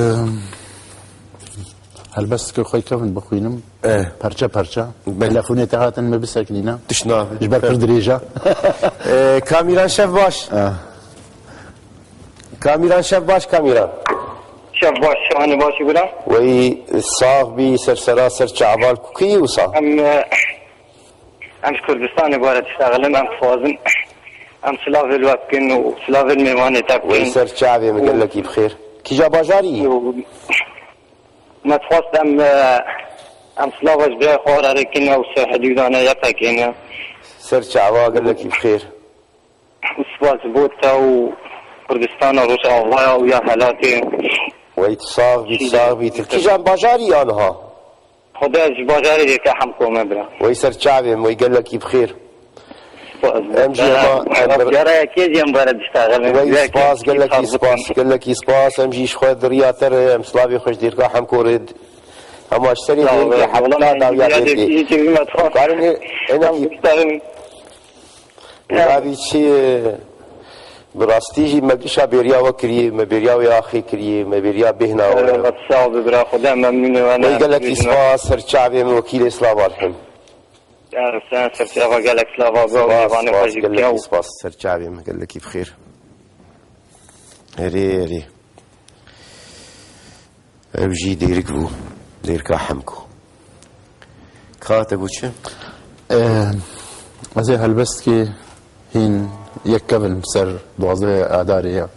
helbestikê xwe kevin bixwînim. Eh. Perçe perçe. Belê. Telefonê te hatin me biseknîne. Tişt nabe. Ji ber pir dirêj e. Eh, Kamîran şev baş. Eh. Kamîran şev baş, Kamîran. Şev baş, şevanê baş bira. Wey sax bî, ser sera, ser çaval kukî wisa. Em, e, Em ji Kurdistanê bare diştexilin, em dixwazin em silavê li we bikin û silavê li mêvanê te bikin. Wey ser çavê min, gelekî bi xêr. Kîja bajarî yî? Û me dixwest em, e, em silava ji birayê xwe re rêkin ew ser hidûdane Y P G ne. Ser çava, gelekî bi xêr. Spas bo te û Kurdistana Rojavaya û ya Helatê. Wey tu sax bî, tu sax bî. Tu kîjan bajarî yî aniha? Xwedê ez ji bajarê Dêrka Hemko me bira. Wey ser çavê min, wey gelekî bi xêr. Spas. Em jî hema, em bir- Cara yekê jî em bare diştaxilin. Wey spas, gelekî spas, gelekî spas. Em jî ji xwe di riya te re, em silavê xwe ji Dêrka Hemko re. Hema ji serê Dêrkê Hemko dawiya Dêrkê. Karin ê, ênekî. Navî çi ye? Bi rastî jî me gişa bêriya we kiriye, me bêriya wê axê kiriye, me bêriya bêhna we. Eyvallah, sağ ol, bira Xwedê memnûn e, we Wey ne gelekî bêjin. Spas, ser çavê min wekîlê silava li him. Ya, sen ser çava gelek silava be, Spas, mêvanê spas, xwe jî gelekî bike. Spas, ser çavê min gelekî bi xêr. Erê, erê. Ev jî Dêrik bû. Dêrka Hemko. Ka te got çi? Ee, ez ê helbestkê hîn yek kevin ser duwazdehê Adarê ya.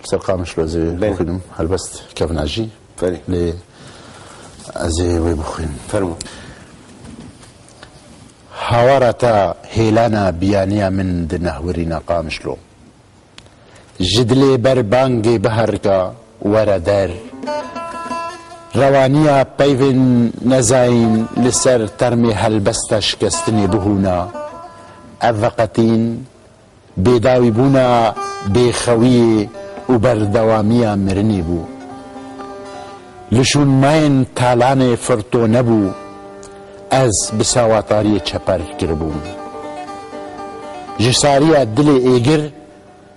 Ser Qamişlo ez ê Belê. Bixwînim. Helbest kevna jî. Belê. Lê ez ê wê bixwînim. Fermo. Hawara te hêlana biyaniya min di nehwirîna Qamişlo. Ji dilê ber bangê biherika were der. Rewaniya peyvên nezayîn li ser termê helbesta şikestinê bihûna. Ev veqetîn bêdawîbûna bêxewiyê û berdewamiya mirinê bû. Li şûnmayên talanê firtone bû, ez bi sawatariyê çeper kiribûm. Ji sariya dilê êgir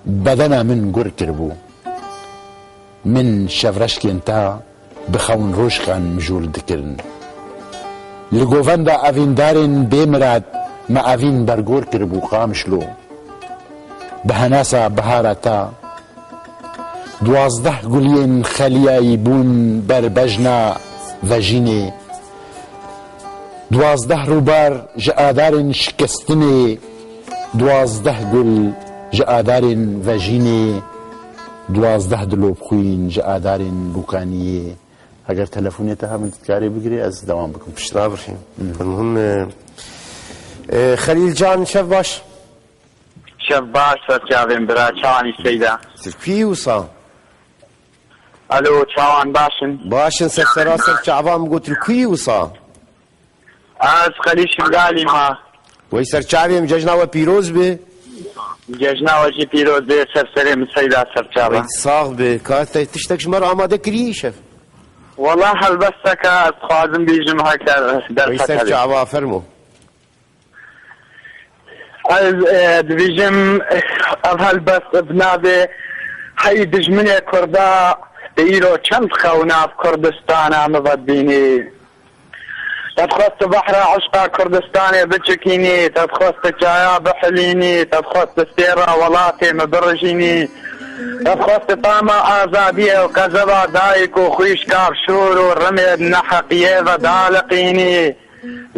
bedena min gur kiribû. Min şevreşkên te bi xewn rojxan mijûl dikirin. Li govenda evîndarên bêmirad me evîn bergor kiribû Qamişlo. Bi henasa bihara te, duwazdeh guliyên xeliyayî bûn ber bejna vejînê. Duwazdeh rûbar ji adarên şikestinê, duwazdeh gul ji adarên vejînê, duwazdeh dilopxwîn ji adarên bûkaniyê. Heger telefonê te hebin, tu dikarî bigirî, ez dewam bikim. Pişt nabirxîm. Muhim, e, e, Xelîl Can, şev baş. Şev baş, serçavên bira, çawanî Seyda? Tirkî wisa? Alo, çawan baş in? Baş in, ser sera ser çavan, min got, li ku yî wisa? Ez Xelîl Şingalî me. Wey serçavê min, cejna we pîroz be. Cejna we jî pîroz be, ser serê min Seyda serçave. Wey sax be. Ka te tiştek ji me re amade kirî îşev? Wela helbesteke ez dixwazim bîjim, heker derfet hebe. Wey serçava, fermo. Ez, e, dibêjim, ev helbest bi navê Hey dijminê Kurda, te îro çend xewna bi Kurdistana min vedibînî. Te dixwest tu behra eşqa Kurdistanê biçikînî, te dixwest tu çaya bihilînî, te dixwest tu stêra welatê min birijînî, te dixwest tu tama azadiyê û qezeba dayik û xwîşka bi şûr û rimê neheqiyê ve daliqînî.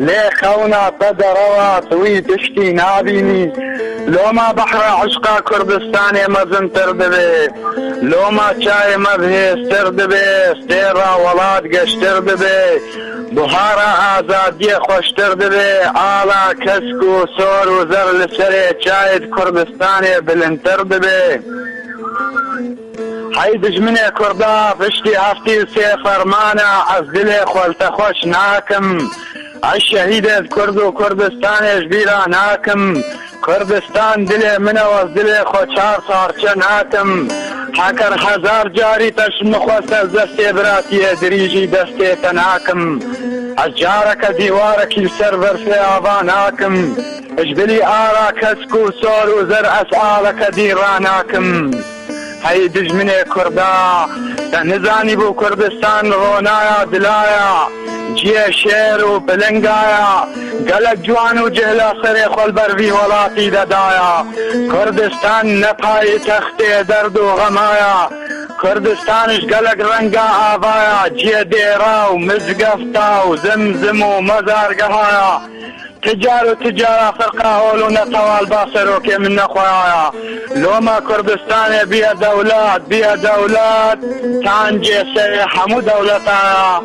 Lê xewna te derewa, tu wî tiştî nabînî. Loma behra eşqa Kurdistanê mezintir dibe. Loma çayê me bihêztir dibe, stêra welat geştir dibe. Buhara azadiyê xweştir dibe, ala kesk û sor û zer li serê çayê di Kurdistanê bilindtir dibe. Hey dijminê Kurda, piştî heftê û sê fermana, ez dilê xwe li te xweş nakim. Ez şehîdê Kurd û Kurdistanê ji bîra nakim. Kurdistan dilê min e, ez dilê xwe çar parçe nakim. Heker hezar carî te ji min xwest, ez destê biratiyê dirîjî destê te nakim. Ez careke dîwarekî li ser berfê ava nakim. Ji bilî ara kesk û sor û zer ez aleke dî ranakim. Hey dijminê Kurda, te nizanîbû Kurdistan ronaya dilaya, ciyê şêr û pilingaya, gelek ciwan û cihla serê xwe li ber vî welatî de daya. Kurdistan ne paytextê derd û xemaya, Kurdistan ji gelek renga avaya, ciyê dêra û mizgefta û zimzim û mezargehaya. Ti car û ti cara firqa hol û netewa li ba serokê min nexweyaya. Loma Kurdistanê biye dewlet, biye dewlet, tancê serê hemû dewleta ya.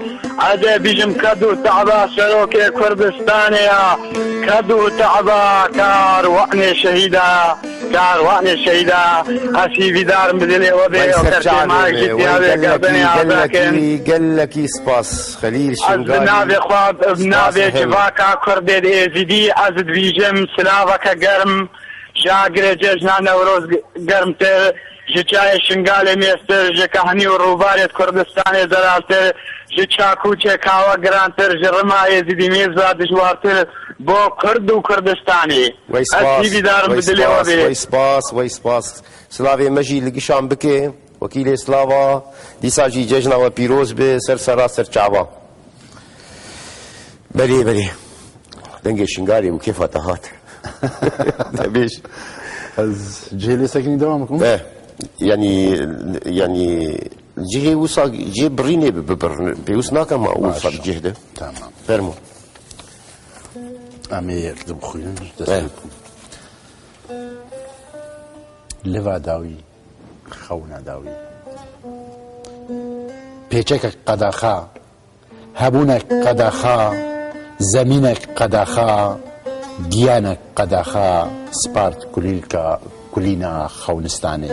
Ez ê bîjim ked û te'ba serokê Kurdistanê ya. Ked û te'ba karwanê şehîda ya. Karwanê şehîda, ez hîvîdar im bi dilê we bê, Wey ew serçavê kertê me, me jî wey tiya wê gelekî, gerdenê azakin. Gelekî, gelekî spas. Xelîl Şingalî. Ez bi navê xwe, bi navê civaka Kurdê di Êzidî, ez dibîjim silaveke germ, ji agirê cejna Newroz germtir, ji çayê Şingalê mêztir, ji kehnî û rûbarê Kurdistanê zelaltir, ji çakûçê kawe girantir, ji rima Êzidî mêza dijwartir bo Kurd û Kurdistanê. Wey spas, hîvîdar im wey bi dilê we spas, bê. Wey spas, wey spas. Silavê me jî li gişan bike. Wekîlê silava, dîsa jî cejna we pîroz be, ser sera ser çava. Belê, belê. Dengê Şingalê û kêfa te hat. Debêj. Ez cihê lê sekinî devam bikim. Eh, yanî, yanî cihê wisa, cihê birînê bi, bibir. Pêwîst nakim ma wisa bi cih de. Tamam. Fermo. Em ê yek dibixwînin, dest pê bikin. Liva dawî, xewna dawî. Pêçekek qedaxa, hebûnek qedaxa, zemînek qedaxa, giyanek qedaxa, spart kulîlka, kulîna xewnistanê.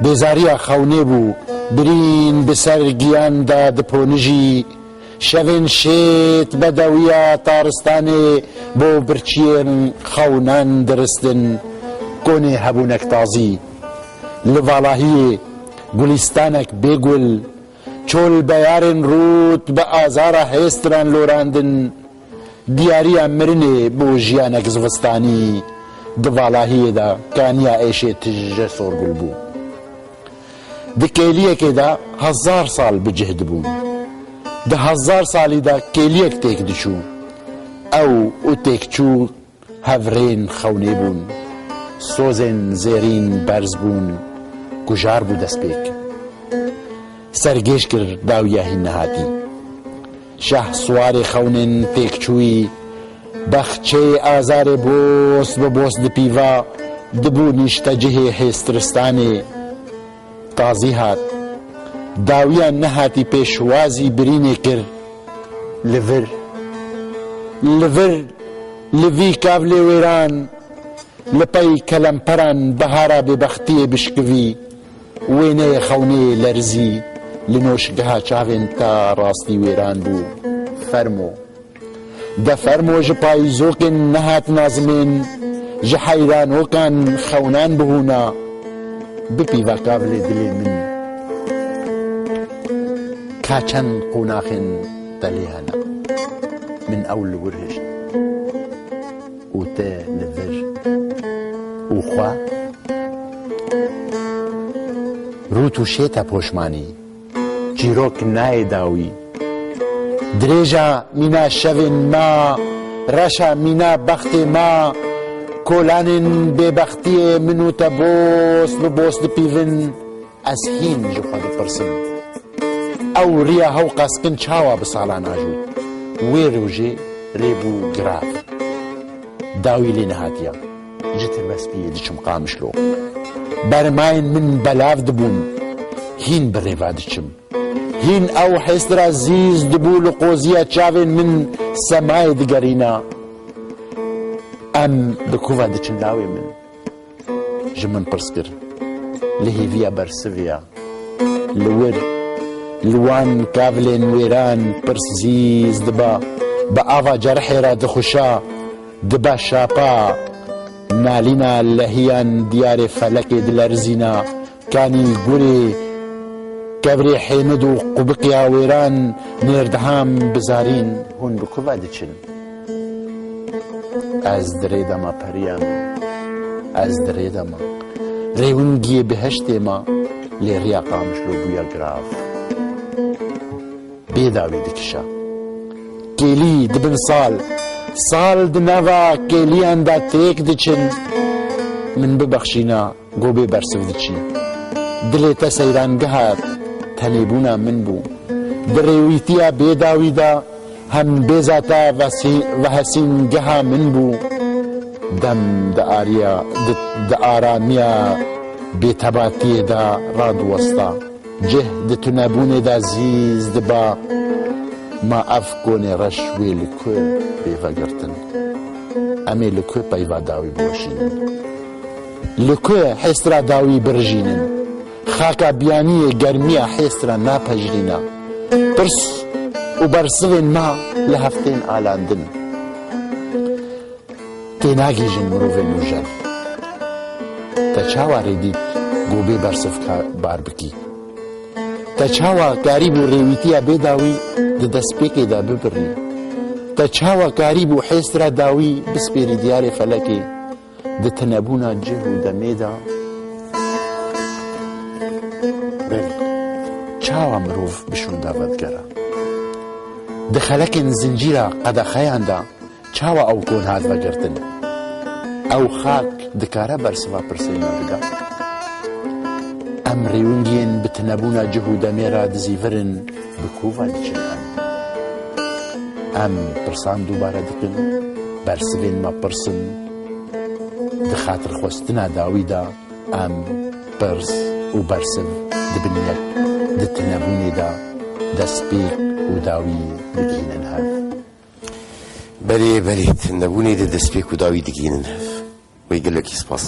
Bêzariya xewnê bû, birîn bi ser giyan de diponijî, Şevên şêt bedewiya taristanê bo birçiyên xewnan diristin, konê hebûnek tazî. Li valahiyê gulîstanek bê gul, çol beyarên rût bi azara hêstiran lorandin, diyariya mirinê bo jiyanek zivistanî di valahiyê de kaniya êşê tije sorgul bû. Di kêliyekê de hezar sal bi cih dibûn. Di hezar salî de kêliyek têk diçû. Ew û têkçû hevrên xewnê bûn. Sozên zêrîn berz bûn. Kujar bû destpêk. Sergêj kir dawiya hîn nehatî. Şeh siwarê xewnên têkçûyî, bexçeyê azarê boz bi boz dipîva, dibû nîştecihê hêstiristanê. Tazî hat. Dawiya nehatî pêşwazî birînê kir. Li vir, li vir, li vî kavlê wêran, li pey kelemperan bihara bêbextiyê bişkivî, wêneyê xewnê lerizî, li noşgeha çavên te rastî wêran bû. Fermo. De fermo ji payîzokên nehat nazimên, ji heyranokan xewnan bihûna, bipîve kavlê dilê min. Ka çend qonaxên te lê hene. Min ew li wir hişt. Û te li vir. Û xwe. Rût û şê te poşmanî. Çîrok nayê dawî. Dirêja mîna şevên me, reşa mîna bextê me, kolanên bêbextiyê min û te boz bi boz dipîvin, ez hîn ji xwe dipirsim. Ew riya hew qaskin çawa bi salan ajot? Wê rojê rê bû girav. Dawî lê nehatiya. Ji Tirbespiyê diçim Qamişlo. Bermayên min belav dibûn. Hîn bi rêva diçim. Hîn ew hêstra zîz dibû li qoziya çavên min semayê digerîna. Em bi ku ve diçin lawê min? Ji min pirs kir. Li hêviya bersivê ya. Li wir, li wan kavlên wêran pirs zîz diba, bi ava cerhê re dixuşa, dibe şapa, nalîna lehiyan diyarê felekê dilerizîna, kanî gurê kevrê hêmid û qubiqya wêran nêrdiham bizarîn. Hûn bi ku ve diçin? Ez di rê de me periya min. Ez di rê de me. Rêwingiyê bihiştê me, lê riya Qamişlo bûye girav. Bê dawî dikişa. Kêlî di bin sal, sal di nava kêliyan de têk diçin. Min bibexşîna. Go bê bersiv diçî. Dilê te seyrangeha tenêbûna min bû. Di rêwîtiya bêdawî de hem bêza te vesî-, vehesîngeha min bû. Dem di ariya, di, di aramiya bêtebatiyê de radiwesta. Cih di tunebûnê de zîz diba. Ma ev konê reş wê li ku bê vegirtin? Em ê li ku peyva dawî biweşînin? Li ku hêstra dawî birijînin? Xaka biyaniyê germiya hêstra napejirîna. Pirs û bersivên me li hev tên alandin. Tênagihîjin mirovên nûjen. Te çawa rê dît ku bê bersiv ka-, bar bikî? Te çawa karîbû rêwîtiya bêdawî di destpêkê de bibirî? Te çawa karîbû hêstra dawî bispêrî diyarê felekê? Di tinebûna cih û demê de, belê, çawa mirov bi şûnda vedigera? Di xelekên zincîra qedexeyan de çawa ew kon hat vegirtin? Ew xak dikare bersiva pirsên me bida? Em rêwingiyên bi tinebûna cih û demê re dizîvirin, bi ku ve diçin em? Em pirsan dubare dikin, bersivên me pirs in. Di xatirxwestina dawî de em pirs û bersiv dibin yek, di tinebûnê de destpêk û dawî digihînin hev. Belê, belê, tinebûnê de destpêk û dawî digihînin hev. Wê gelekî spas.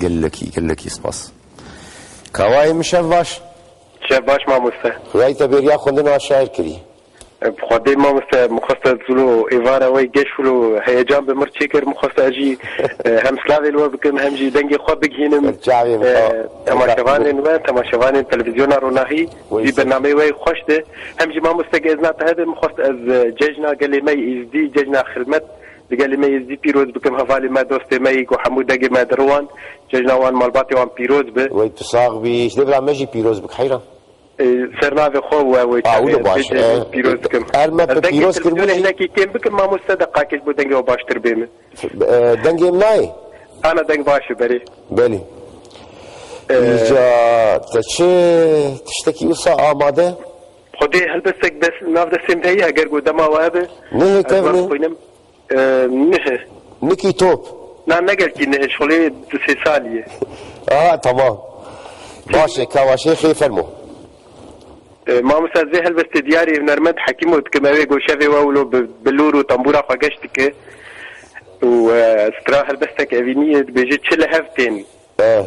Gelekî, gelekî spas. Kawayê min şev baş. Şev baş mamoste. Xwedayî te bêriya xwendina şair kirî. Bi Xwedê mamoste, min xwest ez wilo êvara we geş wilo heyecan bi mir çêkir, min xwest ez jî, e, hem slavê li we bikim, hem jî dengê xwe bigihînim. Çavê bi E, xwe. Temaşevanên we, temaşevanên televîzyona Ronahî, Wê jî sê- bernameyê we xweş de. Hem jî mamoste ge ez na te hebe, min xwest ez, e, cejna gelê me yê Êzdî, cejna xilmet, Digelî me yê zî pîroz bikim, hevalê me, dostê me yî ku hemû dengê me diriwan, cejna wan, malbatê wan pîroz bi. Wey tu sax bî, ji dê bira me jî pîroz bik heyran. E, ser navê xwe we, we A, wilo baş, bêje e, pîroz bikim. Er me Ez dengê pîroz kir televîzyonê wî jî. Hinekî kêm bikim, mamoste, deqakêk bo dengê we baştir bê min. E, dengê min nayê? Ana, deng baş e, berê. Belê. E, Îca te çi tiştekî wisa amade? Xwedê helbestek dest, nav destê min heye, eger ku dema we hebe, Nehê ez tev wan ne? xwînim. E, nihê. Nikî top. Na, ne gelkî nihê, şolê du sê salî ye. Aha, tamam. Baş e, kawaşê xê fermo. E, mamoste, ez vê helbestê diyarî hunermend Hekîmo dikim, ew ê goşevê we wilo bi, bi lûr û tembûra xwe geş dike. Û, e, stira helbestek evînî ye, dibêje çi li hev tên. E.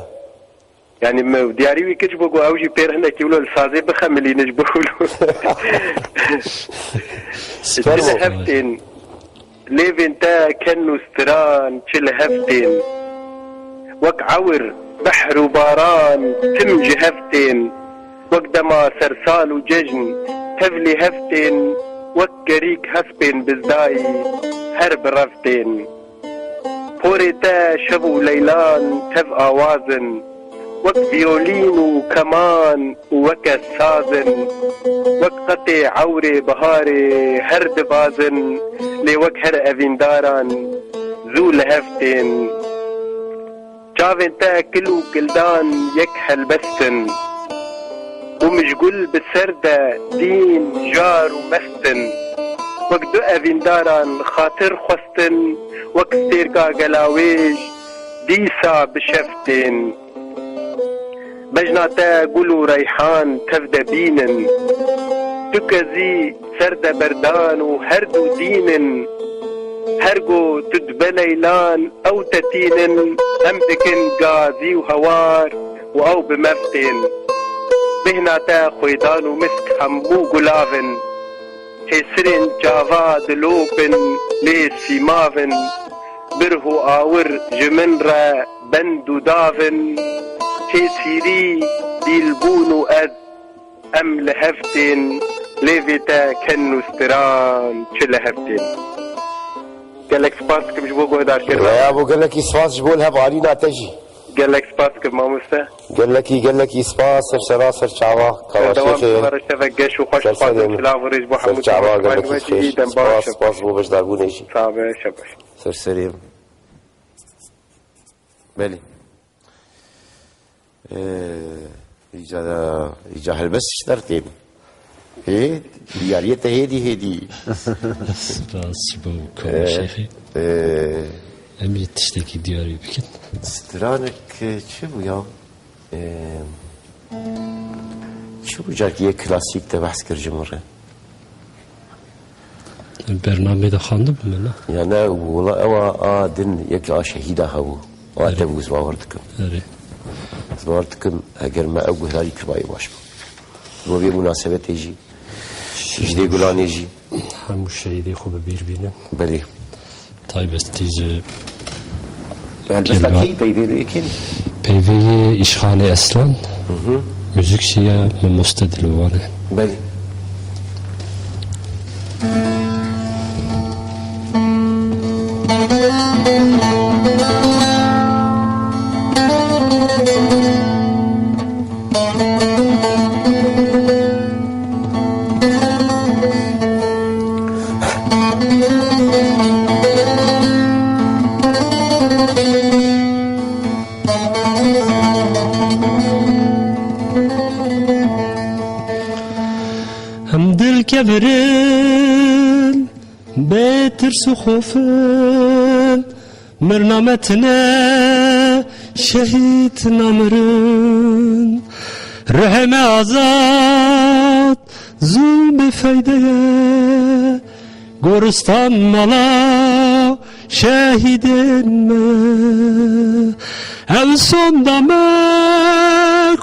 Yanî min diyarî wî kir ji bo ku ew jî pêr hinekî wilo li sazê bixemilîne ji bo wilo. Sper Çi li bo. hev tên, lêvên te ken û stiran çi li hev tên. Wek ewir, behr û baran tim ji hev tên. Wek dema sersal û cejn tev lê hev tên. Wek gerîk hespên bizdayî her bi rev tên. Porê te şev û leylan tev awaz in, wek viyolîn û keman û weke saz in, wek qetê ewrê biharê her dibaz in, lê wek her evîndaran zû li hev tên. Çavên te kil û kildan yek helbest in. Û mijgul bi ser de dîn, jar û mest in. Wek du evîndaran xatir xwestin, wek stêrka gelawêj dîsa bi şev tên. Bejna te gul û reyhan tev de bînin. Tu kezî ser de berdan û her du dîn in. Her go tu dibe leylan ew tetînin, em dikin gazî û hewar û ew bi mev tên. Bêhna te xwêdan û misk hemû gulav in. Hêsirên çava dilop in lê sîmav in. Birh û awir ji min re bend û dav in. Hêsîrî, dîlbûn û ez Em li hev tên, lêvê te ken û stiran çi li hev tên. Gelek spas dikim ji bo guhdarkirina. Veya bo gelekî spas ji bo li hev anîna te jî. Gelek spas dikim mamoste. Gelekî, gelekî spas, ser sera, ser çava, Kawa Berdewam Şêxê. Bibere şevek geş û xweş. Ser serê min. Silav û rêz bo hemû çava, gelekî xweş. Dem baş. Spas, spas bo beşdarbûnê jî. Sabe, şebaş. Ser serê min. Belê. Ee, îca, îca helbest ji te re têm. Ê, diyariyê te hêdî hêdî. Spas bo Kawa Ee, Şêxê. Ee, Em ê tiştekî diyarî bikin. Stranek çi bû ya? Ee, çi bû carkî yê klasîk te behs kir ji min re? Bernamê de xwendibû me, ne? Ya ne, wela ew a, a din yek a şehîda hebû. A Erê. Te bû, ez bawer dikim. Erê. Ez bawer dikim, eger me ew guhdarî kiribayê baş bû. Bo vê munasebetê jî, ji dê gulanê jî. Hemû şehîdê xwe bi bîr bînin. Belê. Taybetî ji Helbesta Kêlba- kî peyvê li kî? Peyvê yê Îşxanê Eslan. Hı hı. Muzîkçiya Memoste Dilwan e. Belê. Em dilkevir in, bê tirs û xof in, mirna me tine, şehîd namirin. Ruhê me azad, zû bêfeyde ye, goristan mala şehîdên me. Ew sonda me,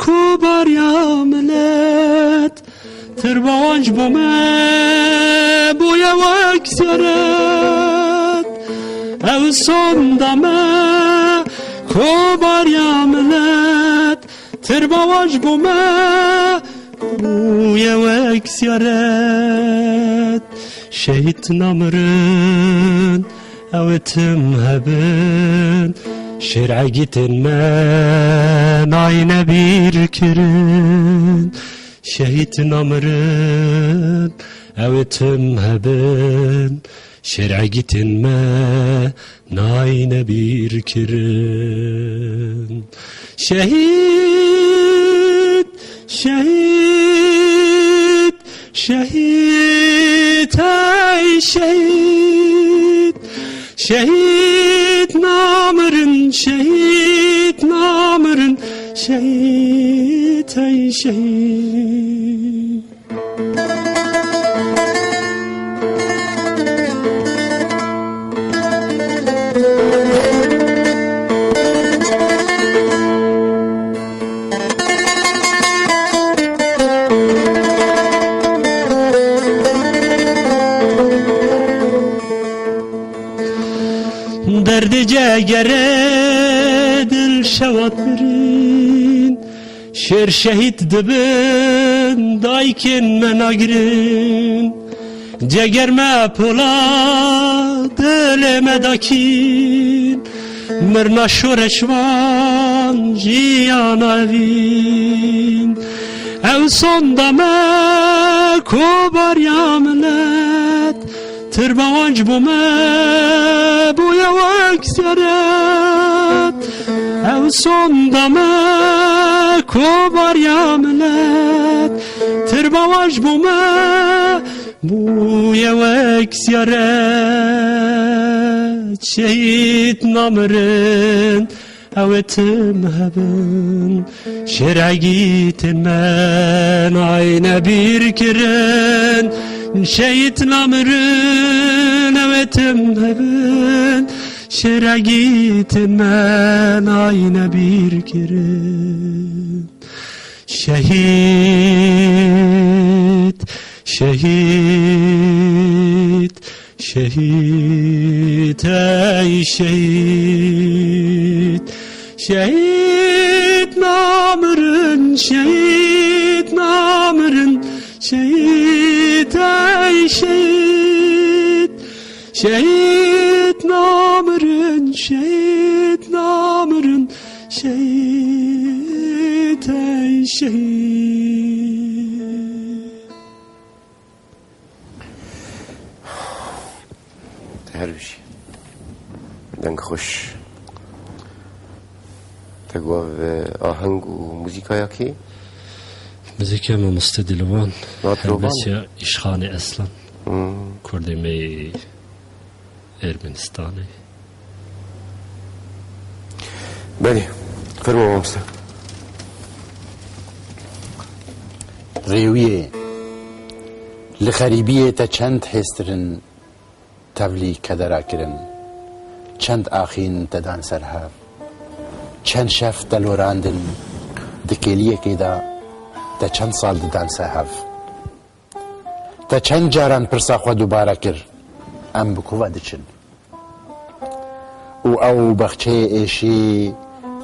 kovariya milet, tirba wan ji bo me bûye wek ziyaret. Ew sonda me, kovariya milet, tirba wan ji bo me bûye wek ziyaret. Şehîd namirin, Ew tim hebin, şêr egîtên me nayne bîr kirin. Şehîd namirin, ew tim hebin, şêr egîtên me nayne bîr kirin. Şehîd, şehîd, şehîd, hey şehîd. Şehîd namirin, şehîd namirin, şehîd, hey şehîd. Derdê cegere dil şewat birîn. Şêr şehîd dibin, dayikên me nagirin. Ceger me pola, dilê me dakîn. Mirna şoreşvan jiyana evîn. Ew sonda me, kovariya milet. Tirba wan ji bo me bûye wek ziyaret. Ew sonda me, kovariya milet. Tirba wan ji bo me bûye wek ziyaret. Şehîd namirin, ew ê tim hebin, şêr egîtên me nayne bîr kirin. Şehîd namirin, ew ê tim hebin, şêr egîtên me nayne bîr kirin. Şehîd, şehîd, şehîd, ey şehîd. Şehîd namirin, şehîd namirin, şehîd, ey şehîd. Şehîd namirin, şehîd namirin, şehîd, ey şehîd. Her bijî. Deng xweş. Te guha ve aheng û muzîkaya kê? Muzîka mamoste Dilovan, Dilovan. Helbesiya Îşxanê Eslan. Hmm. Kurdê me yê Ermenistanê. Belê, fermo mamoste. Rêwiyê, li xerîbiyê te çend hêstirin tevlî kedera kirin. Çend axîn te dan ser hev. Çend şev te lorandin. Di kêliyekê de te çend sal didan ser hev. Te çend caran pirsa xwe dubare kir, em bi ku ve diçin? Û ew bexçeyê êşî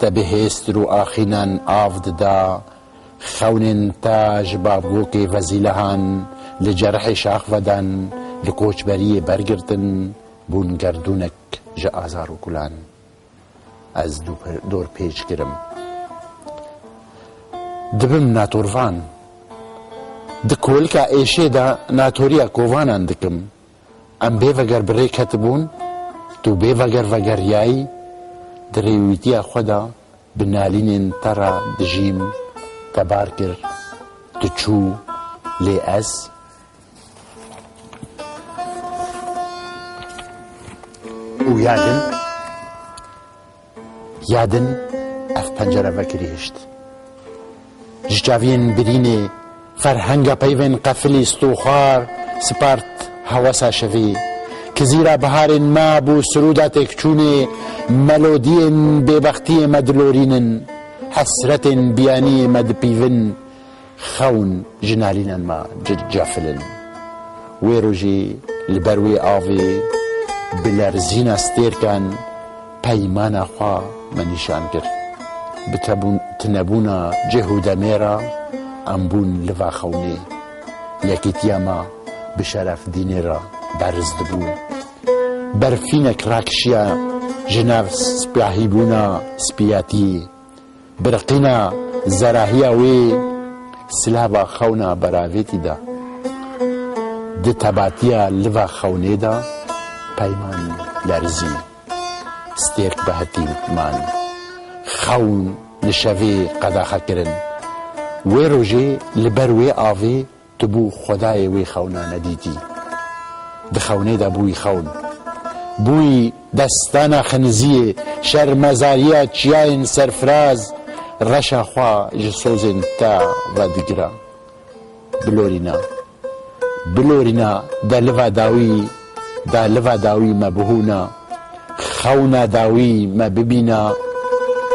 te bi hêstir û axînan av dida, xewnên te ji bavgokê vezîlehan li cerihê şax vedan, li koçberiyê bergirtin, bûn gerdûnek ji azar û kulan. Ez dû-, dorpêç kirim. Dibim natorvan. Di kolika êşê de natoriya kovanan dikim. Em bêveger bi rê ketibûn, tu bêveger vegeriyayî, di rêwîtiya xwe de bi nalînên te re dijîm, te bar kir, tu çû, lê ez. Û ya din, ya din ev pencere vekirî hişt. Ji çaviyên birînê ferhenga peyvên qefilî stoxar spart hewesa şevê. Kizîra biharên me bû sirûda têkçûnê, melodiyên bêbextiyê me dilorînin, hesretên biyaniyê me dipîvin. Xewn ji nalînan me ci-, cefilin. Wê rojê li ber wê avê bi lerzîna stêrkan peymana xwe me nîşan kir. Bi tebûn-, tinebûna cih û demê re em bûn li va xewnê. Yekîtiya me bi şeref dînê re berz dibû. Berfînek rakişiya ji nav spiyahîbûna spiyatiyê. Birqîna zerahiya wê silava xewna beravêtî da. Di tebatiya liva xewnê de peyman lerzî. Stêrk bi hetî man. Xewn li şevê qedaxe kirin. Wê rojê li ber wê avê tu bû xwedayê wê xewna nedîtî. Di xewnê de bûyî xewn. Bûyî destana xiniziyê, şermezariya çiyayên serfiraz, reşa xwe ji sozên te vedigira. Bilorîna. Bilorîna de liva dawî, de liva dawî me bihûna. Xewna dawî me bibîna.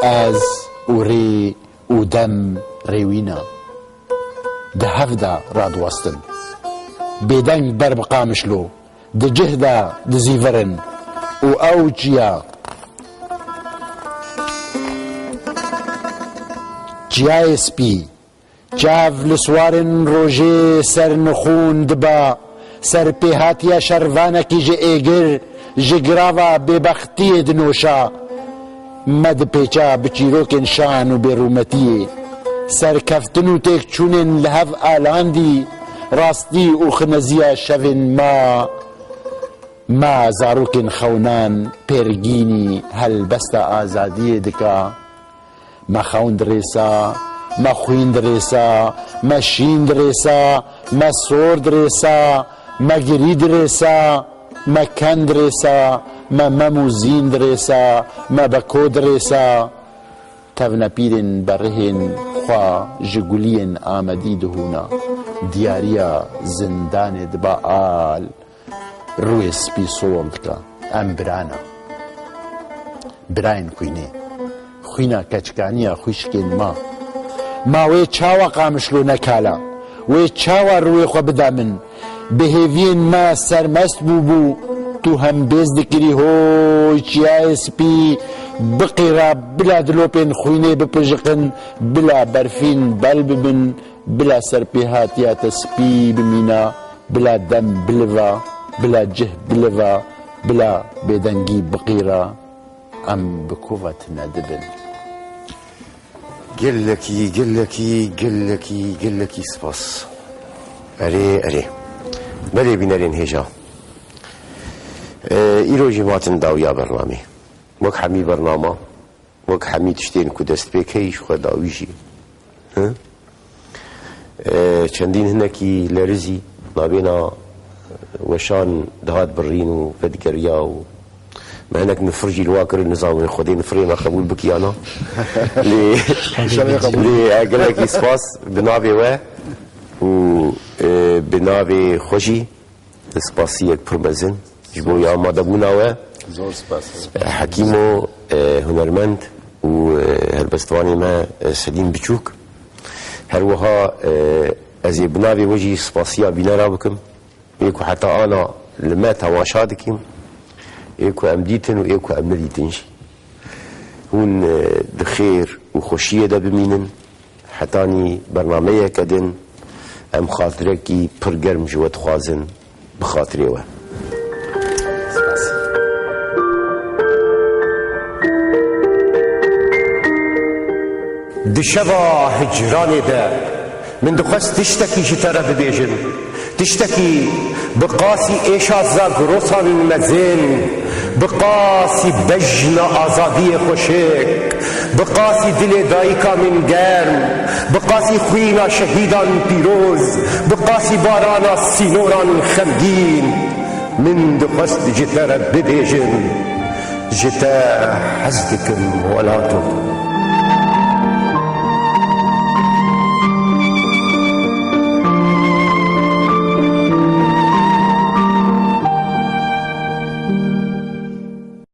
Ez û rê û dem rêwîna. Di hev de radiwestin. Bêdeng ber bi Qamişlo, di cih de dizîvirin û ew çiya, çiyayê spî, çav li siwarên rojê ser nixûn diba, serpêhatiya şervanekî ji êgir, ji girava bêbextiyê dinoşa. Me dipêça bi çîrokên şan û bêrûmetiyê, serkeftin û têkçûnên li hev alandî, rastî û xineziya şevên me. Me zarokên xewnan pêrgînî helbesta azadiyê dika. Me xewn dirêsa, me xwîn dirêsa, me şîn dirêsa, me sor dirêsa, me girî dirêsa, me ken dirêsa, me mem û zîn dirêsa, me beko dirêsa. Tevnepîrên berihên xwe ji guliyên Amedî dihûna. Diyariya zindanê diba al. Rûyê spî sol dike. Em birana. Birayên xwînê. Xwîna keçikaniya xwişkên ma. Ma wê çawa Qamişlo nekala? Wê çawa rûyê xwe bida min? Bi hêviyên me sermest bûbû. Tu hembêz dikirî, hoy çiyayê spî, biqîra bila dilopên xwînê bipijiqin, bila berfîn bel bibin, bila serpêhatiya te spî bimîna, bila dem biliva, bila cih biliva, bila bêdengî biqîra, em bi ku ve tune dibin. Gelekî, gelekî, gelekî, gelekî spas. Erê, erê. Belê bînerên hêja. Ee, îro jî matin dawiya bernamê. Wek hemî bernama, wek hemî tiştên ku dest pê key ji xwe dawî jî. Hı? Ee, çendîn hinekî lerizî navêna weşan dihat birîn û vedigeriya û me hinek nifir jî li wa kirin, nizam wê Xwedê nifirê me qebûl bikî ya na. Lê, Şevê qebûl. Lê gelekî spas bi navê we û, e, bi navê xwe jî spasiyek pir mezin ji bo ya amadebûna we. Zor spas. Hekîmo, e, hunermend û, e, helbestvanê me, e, Sedîm Biçûk. Her wiha, e, ez ê bi navê we jî spasiya bînera bikim. Ê ku heta ana li me temaşa dikin, ê ku em dîtin û ê ku em nedîtin jî. Hûn, e, di xêr û xweşiyê de bimînin. Hetanî bernameyeke din em xatirekî pir germ ji we dixwazin, bi xatirê we. Di şeva hicranê de min dixwest tiştekî ji te re bibêjim. Tiştekî bi qasî êşa zagrosan mezin, bi qasî bejna azadiyê xweşik, bi qasî dilê dayika min germ, bi qasî xwîna şehîdan pîroz, bi qasî barana sînoran xemgîn, min dixwest ji te re bibêjim, ji te hez dikim welato.